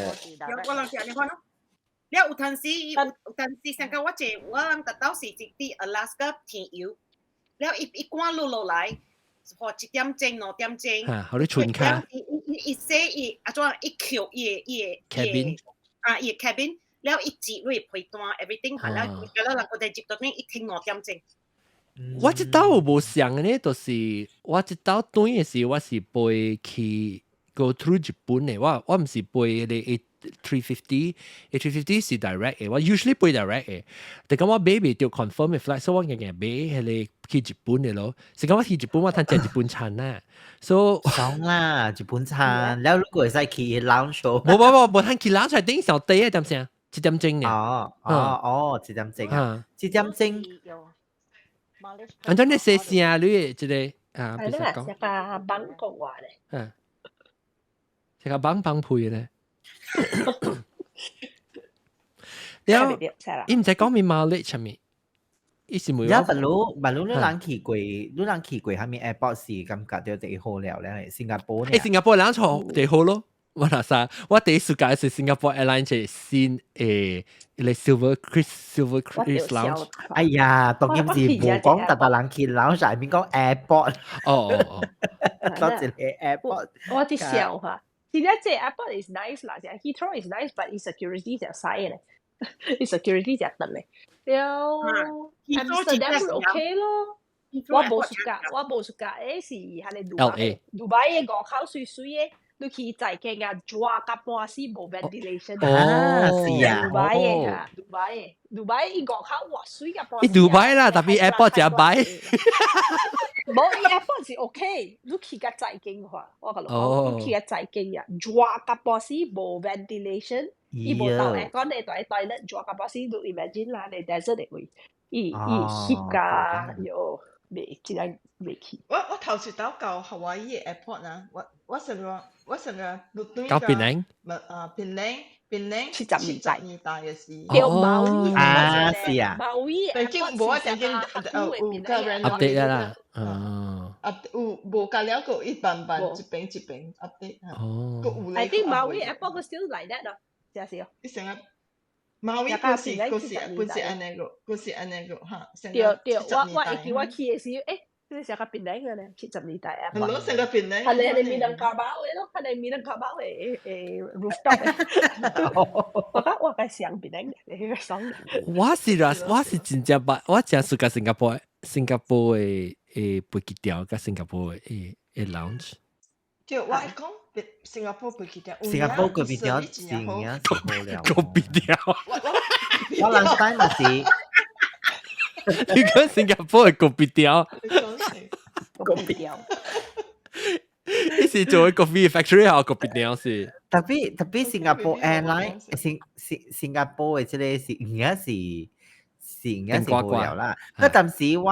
我人是按呢款咯。了有陣時，有陣時上個我坐，我人特到是一佇 Alaska 添油，了伊伊趕落落來，或1點鐘、2點鐘。嚇，予你春卡。伊伊伊說伊啊怎伊扣伊的伊的 cabin 啊伊的 cabin，了伊接你被單 everything，了了人個哋接到邊一停2點鐘。我這道有無像的呢，就是我這道轉的時，我是飛去 go through 日本的，我毋是飛彼個 A350，A350 是 direct 的，我 usually 飛 direct 的。但講我買袂著 confirm 的 flight，所以我硬硬買彼個去日本的咯。是講我去日本，我通食日本餐啦。所以爽啦，日本餐。了如果會使去 lounge 無無無，無通去 lounge，頂上底一點聲，1點鐘呢。哦哦哦，1點鐘啊，1點鐘。按怎你說聲你這個啊？係啦，食個邦國話咧。嗯，食個邦邦配咧。了，伊毋知講咩 mileage 啥物，伊是問我。 but 你人去過，你人去過蝦米 airport 是感覺著第好了咧，新加坡呢？欸，新加坡人坐第好咯。我那啥，我第一次介是新加坡 Airlines 係新誒，個 Silver Kris Lounge。哎呀，當然是無講特別人去 lounge，係面講 airport。哦哦哦，多一個 airport。我啲笑話，其實這 airport is nice 啦，Heathrow is nice，but security 就細咧，security 就得咧。了 Amsterdam OK 咯。我無 suka，我無 suka，誒是係個杜拜，杜拜嘅外口水水嘅。你去在間啊，熱甲半死無 ventilation。哦，是啊。杜拜嘅嚇，杜拜嘅，杜拜伊外口哇水甲半死。伊杜拜啦，特別 airport 誠歹。無，伊 airport 是 OK，你去較在間話，我共你講，你去較在間啊，熱甲半死無 ventilation，伊無鬥 aircon 你蹛 toilet 熱甲半死，你 imagine 啦，你 desert 的位，伊伊翕甲喲，袂真正袂去。我頭一道到夏威夷 airport 啊，我我成個我成個到檳城，啊檳城檳城 72代年代嘅時，叫毛衣啊是啊，毛衣但經無啊，曾經有個 update 啦，哦，update 有無加了個一慢慢一邊一邊 update 哦， I think 毛衣 airport still like that 咯，真是哦。你成個毛衣嗰時嗰時本是按呢個，嗰時按呢個嚇。對對，我會記我去嘅時，誒。你成個檳城嘅咧，70年代啊！係咯，成個檳城。係你係米蘭卡包嘅咯，係你米蘭卡包嘅誒 rooftop 嘅。我講我該上檳城嘅，你爽。我是啦，我是真正捌，我真 suka 新加坡，新加坡的的飛機場，佮新加坡的的的 lounge。對，我講新加坡飛機場，新加坡嗰邊條是真好了。嗰邊條。我人帶嘛是。你講新加坡的咖啡店，咖啡店，你是做 coffee factory 還是咖啡店是？ Tapi tapi 新加坡 airline 新新新加坡的這個是應該是是應該是無聊啦。嗰當時我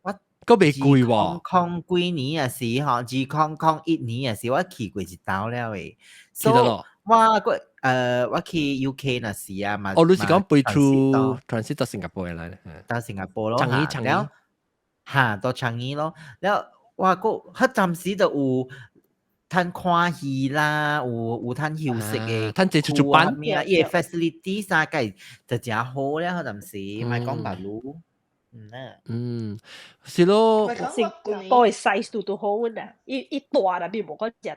我閣袂貴喎，空幾年啊是吼，2001年啊是我去過一道了的。記得咯。我個我去 UK 那時啊嘛。哦，你是講飛 through transit 到新加坡來？到新加坡咯，樟宜樟宜。嚇，到樟宜咯。了我個彼暫時就有通看戲啦，有通休息的，通坐出出班咩啊？伊個 facility 啥個就誠好了，彼陣時莫講別路。嗯啊。嗯，是咯。新加坡的 size 都都好啊，伊伊大啦，比無講誠大。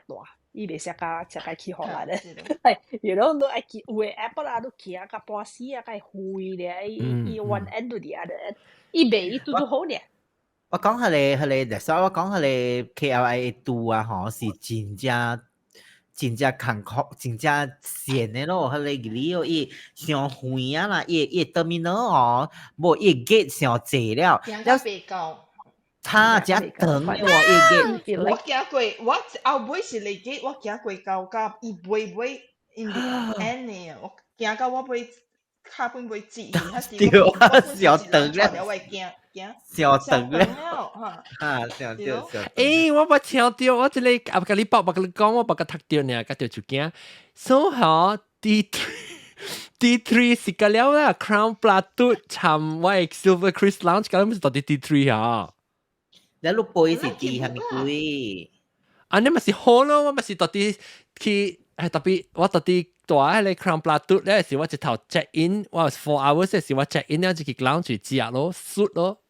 伊袂識甲食甲起予來咧，係，you know，你愛去有的 airport 啊，你行甲半死啊，較遠咧，伊伊 one end to the other end，伊袂伊拄拄好爾。我講彼個，所以我講彼個 KLIA 拄啊，吼是真正真正艱苦，真正險的咯。彼個理哦，伊傷遠啊啦，伊伊 terminal 哦，無伊 gate 傷濟了，了袂到。他真長嘅喎，伊個。我行過，我後尾是嚟記，我行過到甲伊尾尾 in the end 呢，我行到我尾跤本尾折去，對啊，小長咧，我行行小長咧，嚇，小對小。欸，我捌聽到，我這個啊，共你報，捌共你講，我捌共讀到呢，佮著就驚。所以吼， D3 D3 是個了啦，Crowne Plaza 參我 Silver Kris Lounge，咁咪是到底 D3 嚇？你你背是 D 係咪貴？啊，你咪是好咯，我咪是到底去，係特別我到底蹛彼个 Crowne Plaza 咧，是我一頭 check in，我 4 hours 是我 check in 了就去 lounge 食咯，suite 咯。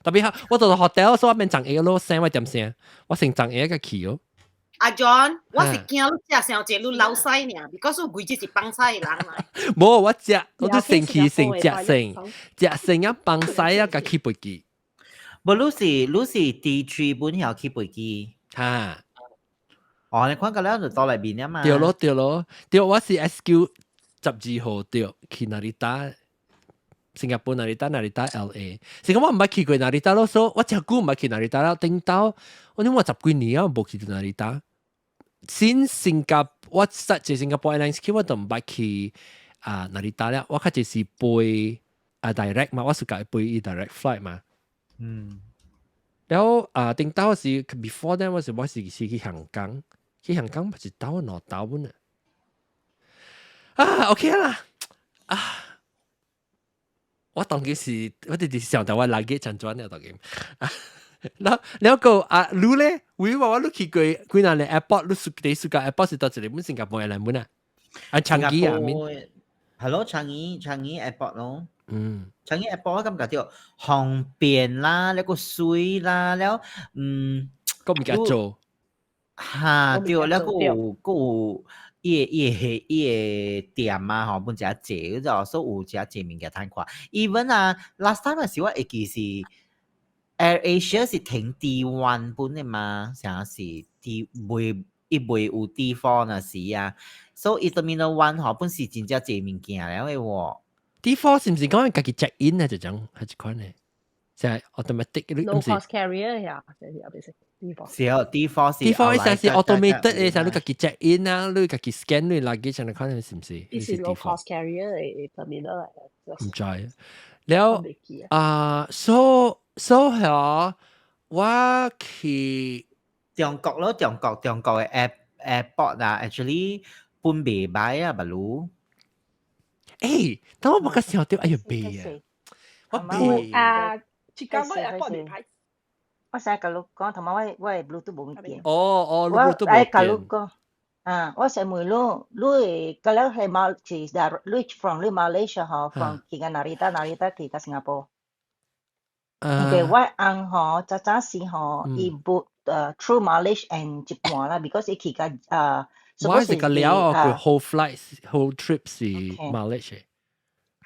特別我到 hotel 所以我免送下咯，聲我點聲，我先送下個去咯。阿 John，我是驚你食傷濟，你老屎爾，because 我規日是放屎的人嘛。無，我食，我都先去先食先，食先啊放屎啊，共去飛機。無，你是 D3 本曉去飛機。哈。哦，你看個了就到內面了嘛。對咯對咯，對，我是 SQ 12號對，去 Narita？新加坡 Narita Narita LA？是講我毋捌去過 Narita 咯，所以我真久毋捌去 Narita 啦。頂到我諗我十幾年啊，無去到 Narita。先新加我實際新加坡 Airlines 去我都毋捌去啊 Narita 了，我較濟是飛啊 direct 嘛，我是共飛 direct flight 嘛。然後啊，頂到是 before that 我是去香港，去香港是兜兩兜本啊。啊，OK 啦，啊。我當其時，我直直想到我 luggage 怎轉了當今。然然後啊，你咧，為話我你去過幾若個 airport，你第一個 airport 是佗一個本新加坡來本啊？啊，樟宜啊，面。係咯，樟宜樟宜 airport 咯。樟宜 airport 我感覺著方便啦，了閣媠啦，了閣物件做。哈，對，了閣有閣有。伊個店啊，吼，本誠濟，就所以有誠濟物件通看。Even 啊，last time 時我會記是 Air Asia 是停 D1 本的嘛，啥是 D 未伊未有 D4 那時啊，所以 Terminal One 吼本是真正濟物件了的喎。 D4 是毋是講家己 check in 啊？這種還是款的？就係 automatic ，low cost carrier 呀，就是特別是 D4。是哦，D4 是 D4 意思是 automated 的，就你家己 check in 啊，你家己 scan 你 luggage 這款是毋是？呢是 low cost carrier 的 terminal 嚟。毋知。了啊，so so 係我去中國咯，中國的 airport 啊，actually 本袂䆀啊，不如。誒，當我冇個想到，哎呀，袂啊，我袂啊，浙江嗰 airport 袂歹。我成日共你講，同埋我的 Bluetooth 無電。哦哦，我愛共你講，啊，我想問你，你會個了係馬是你 from 你 Malaysia 吼，from 去到 Narita，Narita 去到新加坡。因為我翁吼，早早時吼，伊 book through mileage and 一半啦，because 伊去到我是個了佢 whole flight whole trip 是 mileage。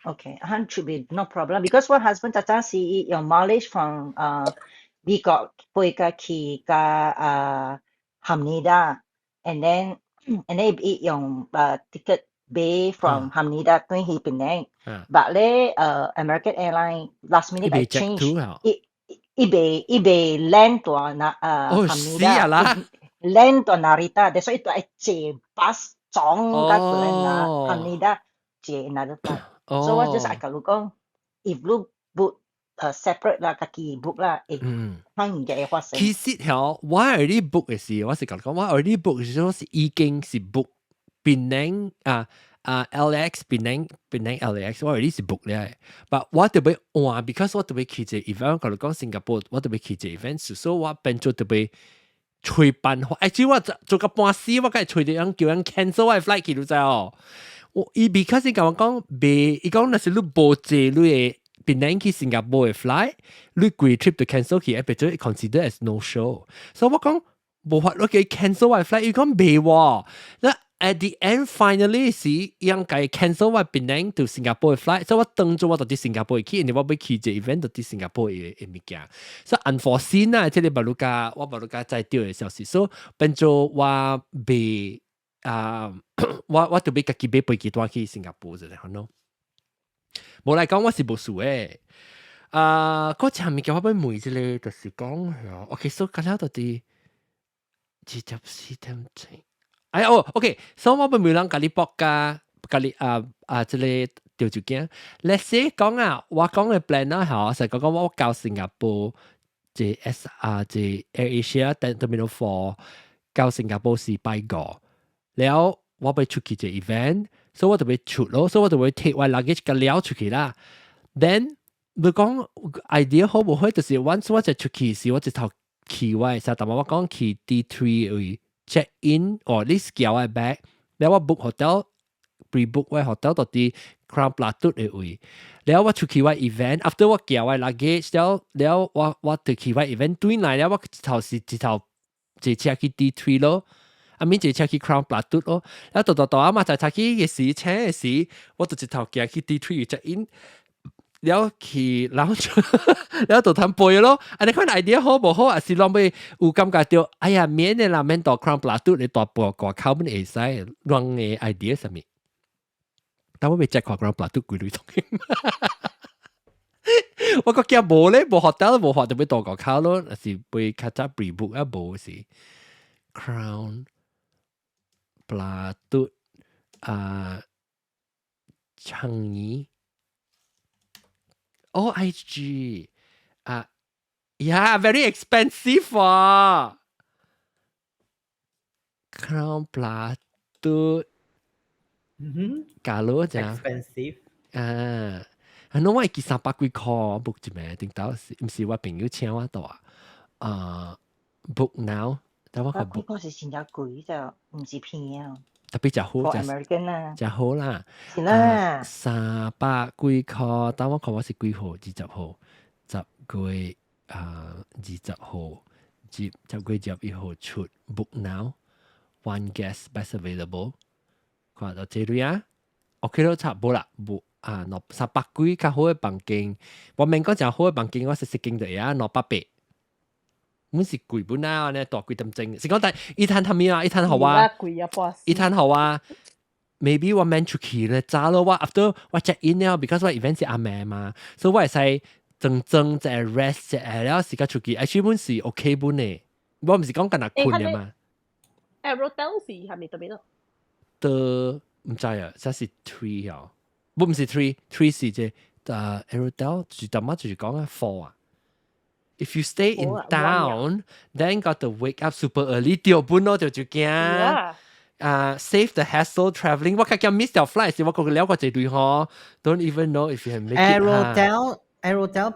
Okay, 100 be no problem because 我 husband 早早時用 mileage from 美國飛過去到Haneda and then 伊用ticket 買 from Haneda 轉去檳城，but 咧American Airline last minute 來 change，伊未 land 到那Haneda land 到 Narita，所以都愛坐 bus 撞到過來那 Haneda 坐 another flight。所以我就是愛共你講，if 你 book separate 啦，家己 book 啦，會可能會發生。其實吼，我 already book 的時，我是共你講，我 already book 的時，我是已經是 book 檳城啊啊 LAX 檳城檳城 LAX，我 already 是 book 了。But 我特別換，because 我特別去一個 event，我共你講新加坡，我特別去一個 event，所以我變做特別揣辦法。欸，我做個半死，我梗係揣著人叫人 cancel 我的 flight 去，你知哦？我伊 because 伊共我講，袂，伊講若是你無坐你的檳城去新加坡的 flight，你規 trip 就 cancel 去，會變做 consider as no show。所以我講無法，我叫伊 cancel 我的 flight，伊講袂喎。那 at the end finally 是應該 cancel 我檳城到新加坡的 flight，所以我當做我到佇新加坡去，因為我欲去一個 event 到佇新加坡的物件。所以 unforeseen 啊，這個無愈加我無愈加知著的消息，所以變做我袂啊，我就欲家己買飛機單去新加坡就係咯。無來講我是無事的。啊，嗰次物件我欲問一个，就是講，OK，so 今了到底24點鐘。哎哦，OK，所以我欲問人共你 book 加，共你啊啊，這個吊住鏡。Let's say 講啊，我講嘅 plan 啦，嗬，就講講我到新加坡，這 S 啊，這 AirAsia Terminal 4 到新加坡是拜五，了我欲出去這 event，所以我就欲出咯，所以我就會 take 我 luggage 共了出去啦。Then 你講 idea 好無好？就是 once 我就出去時，我直頭去我時，但我講去 D3 位 check in，or at least 寄我 bag，了我 book hotel pre-book 我 hotel 到佇 Crowne Plaza 的位，了我出去我 event，after 我寄我 luggage，了了我我就去我 event 轉來了，我一頭是一頭坐車去 D3 咯，啊免坐車去 Crowne Plaza 咯，了到到到啊嘛就出去嘅時，請嘅時，我就一頭行去 D3 check in。了去，然後了就談背咯。啊，你看 idea 好無好？還是攏欲有感覺著？哎呀，免的啦，免到 Crowne Plaza 你大步外口本會使亂嘅 idea 啥物？但我未 check 看 Crowne Plaza 幾鐳我個驚無咧，無 hotel 無法就欲到外口咯，還是欲較早 pre-book 啊？無是 Crowne Plaza 啊，樟宜。哦，IG 啊，Yeah，very expensive 啊！Crowne Plaza，嗯哼，假如啫，expensive 啊，啊，儂我會記300幾箍 book 一暝，頂到是毋是我朋友請我到啊？啊，book now，等我去 book。幾塊是真正貴就，毋是便啊。特別食好， For American 啊，食好啦，是啦，300幾箍，等我看我是幾號？20號，10月啊，20號，10月21號出 book now，one guest best available，看到這裡啊，OK 咯，差無啦，無啊，兩三百幾較好嘅房間，我免講誠好嘅房間，我細細間就會啊，280。阮是貴本啊，呢大幾點鐘，是講但伊攤他咩啊？伊攤好啊，伊攤好啊。Maybe 我免出去咧，早咯。我 after 我 check in 了，because 我 event 是暗暝嘛，所以我會使裝裝一 rest 一下了時間出去。actually 本是 OK 本嘅，我毋是講干焦睏嘅嘛。 Aerodale 是係咪特別咯？都毋知啊，這是 three 哦，不毋是 three，three 是這Aerodale 就淡仔就是講啊 four 啊。If you stay in town, then got to wake up super early. 對本咯，就就驚。啊，save the hassle traveling。我較驚 miss 掉 flight 時，我個了個一對嗬，don't even know if you can make it。 Aerodale Aerodale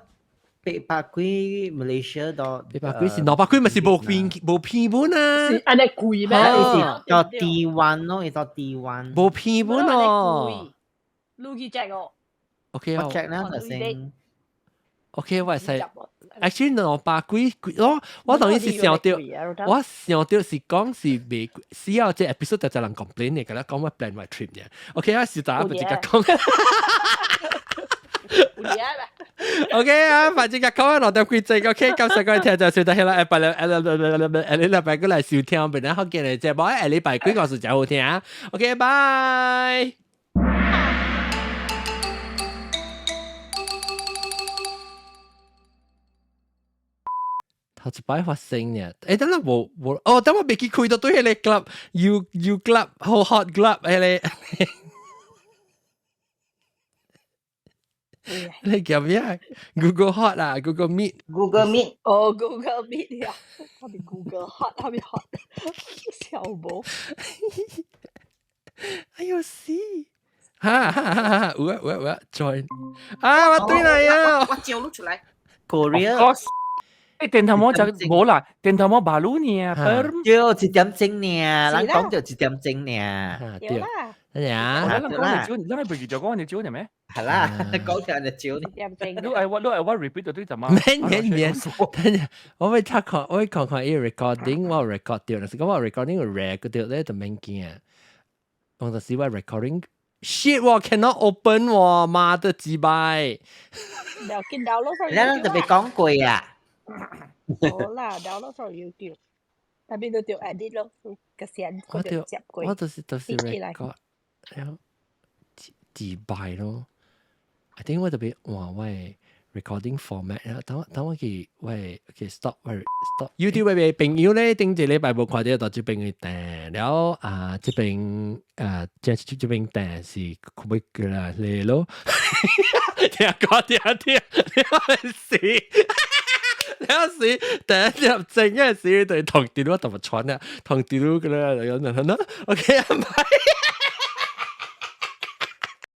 800幾 Malaysia 到八百幾是200幾，咪是無偏無偏本啊？是按呢貴咩？是到 D one 咯，到 D one。無偏本哦。你去 check 哦。 OK 我 check 啦，頭先。 OK，我係使。Actually 200幾我我當然是想著，我想著是講是未死後這 episode 就就人 complain 嘅，佮講我 plan 我 trip 嘅。OK 啊，是大家不直接講。OK 啊，反正講完兩點幾鐘，OK，感謝各位聽眾收聽啦，下禮下禮拜過來收聽，變咗好見嘅節目，下禮拜幾個時就好聽啊。OK，拜。頭一擺發生呢？欸，等下無無哦，等我未記開到對彼个 club U U club 好 hot club 彼个，你叫咩？Google Hot 啦，Google Meet。 Google Meet。哦，Google Meet 呀，我咪 Google Hot，我咪 hot，笑無。哎呦死！哈哈哈哈！有啊有啊有啊，join 啊！我對來啊！我招你出來。 Korea。欸，電頭毛就無啦，電頭毛馬路呢，對，一點鐘呢，人講就一點鐘呢，對啦，係啊，咱講就招，咱係袂記就講就招呢咩？係啦，講就就招呢。你愛我，你愛我 repeat 就對怎麼？免免免，等下我會睇看，我會看看伊 recording，我 record 掉，但是講我 recording 有 record 掉咧就免驚。講就是我 recording shit 我 cannot open 喎，媽的雞掰！要緊 download 你特別講過啊。好啦，download from YouTube，但邊都要 edit 咯，個線我就接過。我就是 record，了幾擺咯。I think 我特別換我 recording format 啊，等我等我去喂，OK stop 喂 stop。YouTube 嘅朋友咧，頂一禮拜無看到到這邊嘅訂了啊，這邊啊，這這邊訂是可唔可以啦嚟咯？聽講聽聽，你死！你時第一入正嘅時對同電腦同埋傳啊，同電腦嘅啦，有人啦，OK 啊，拜。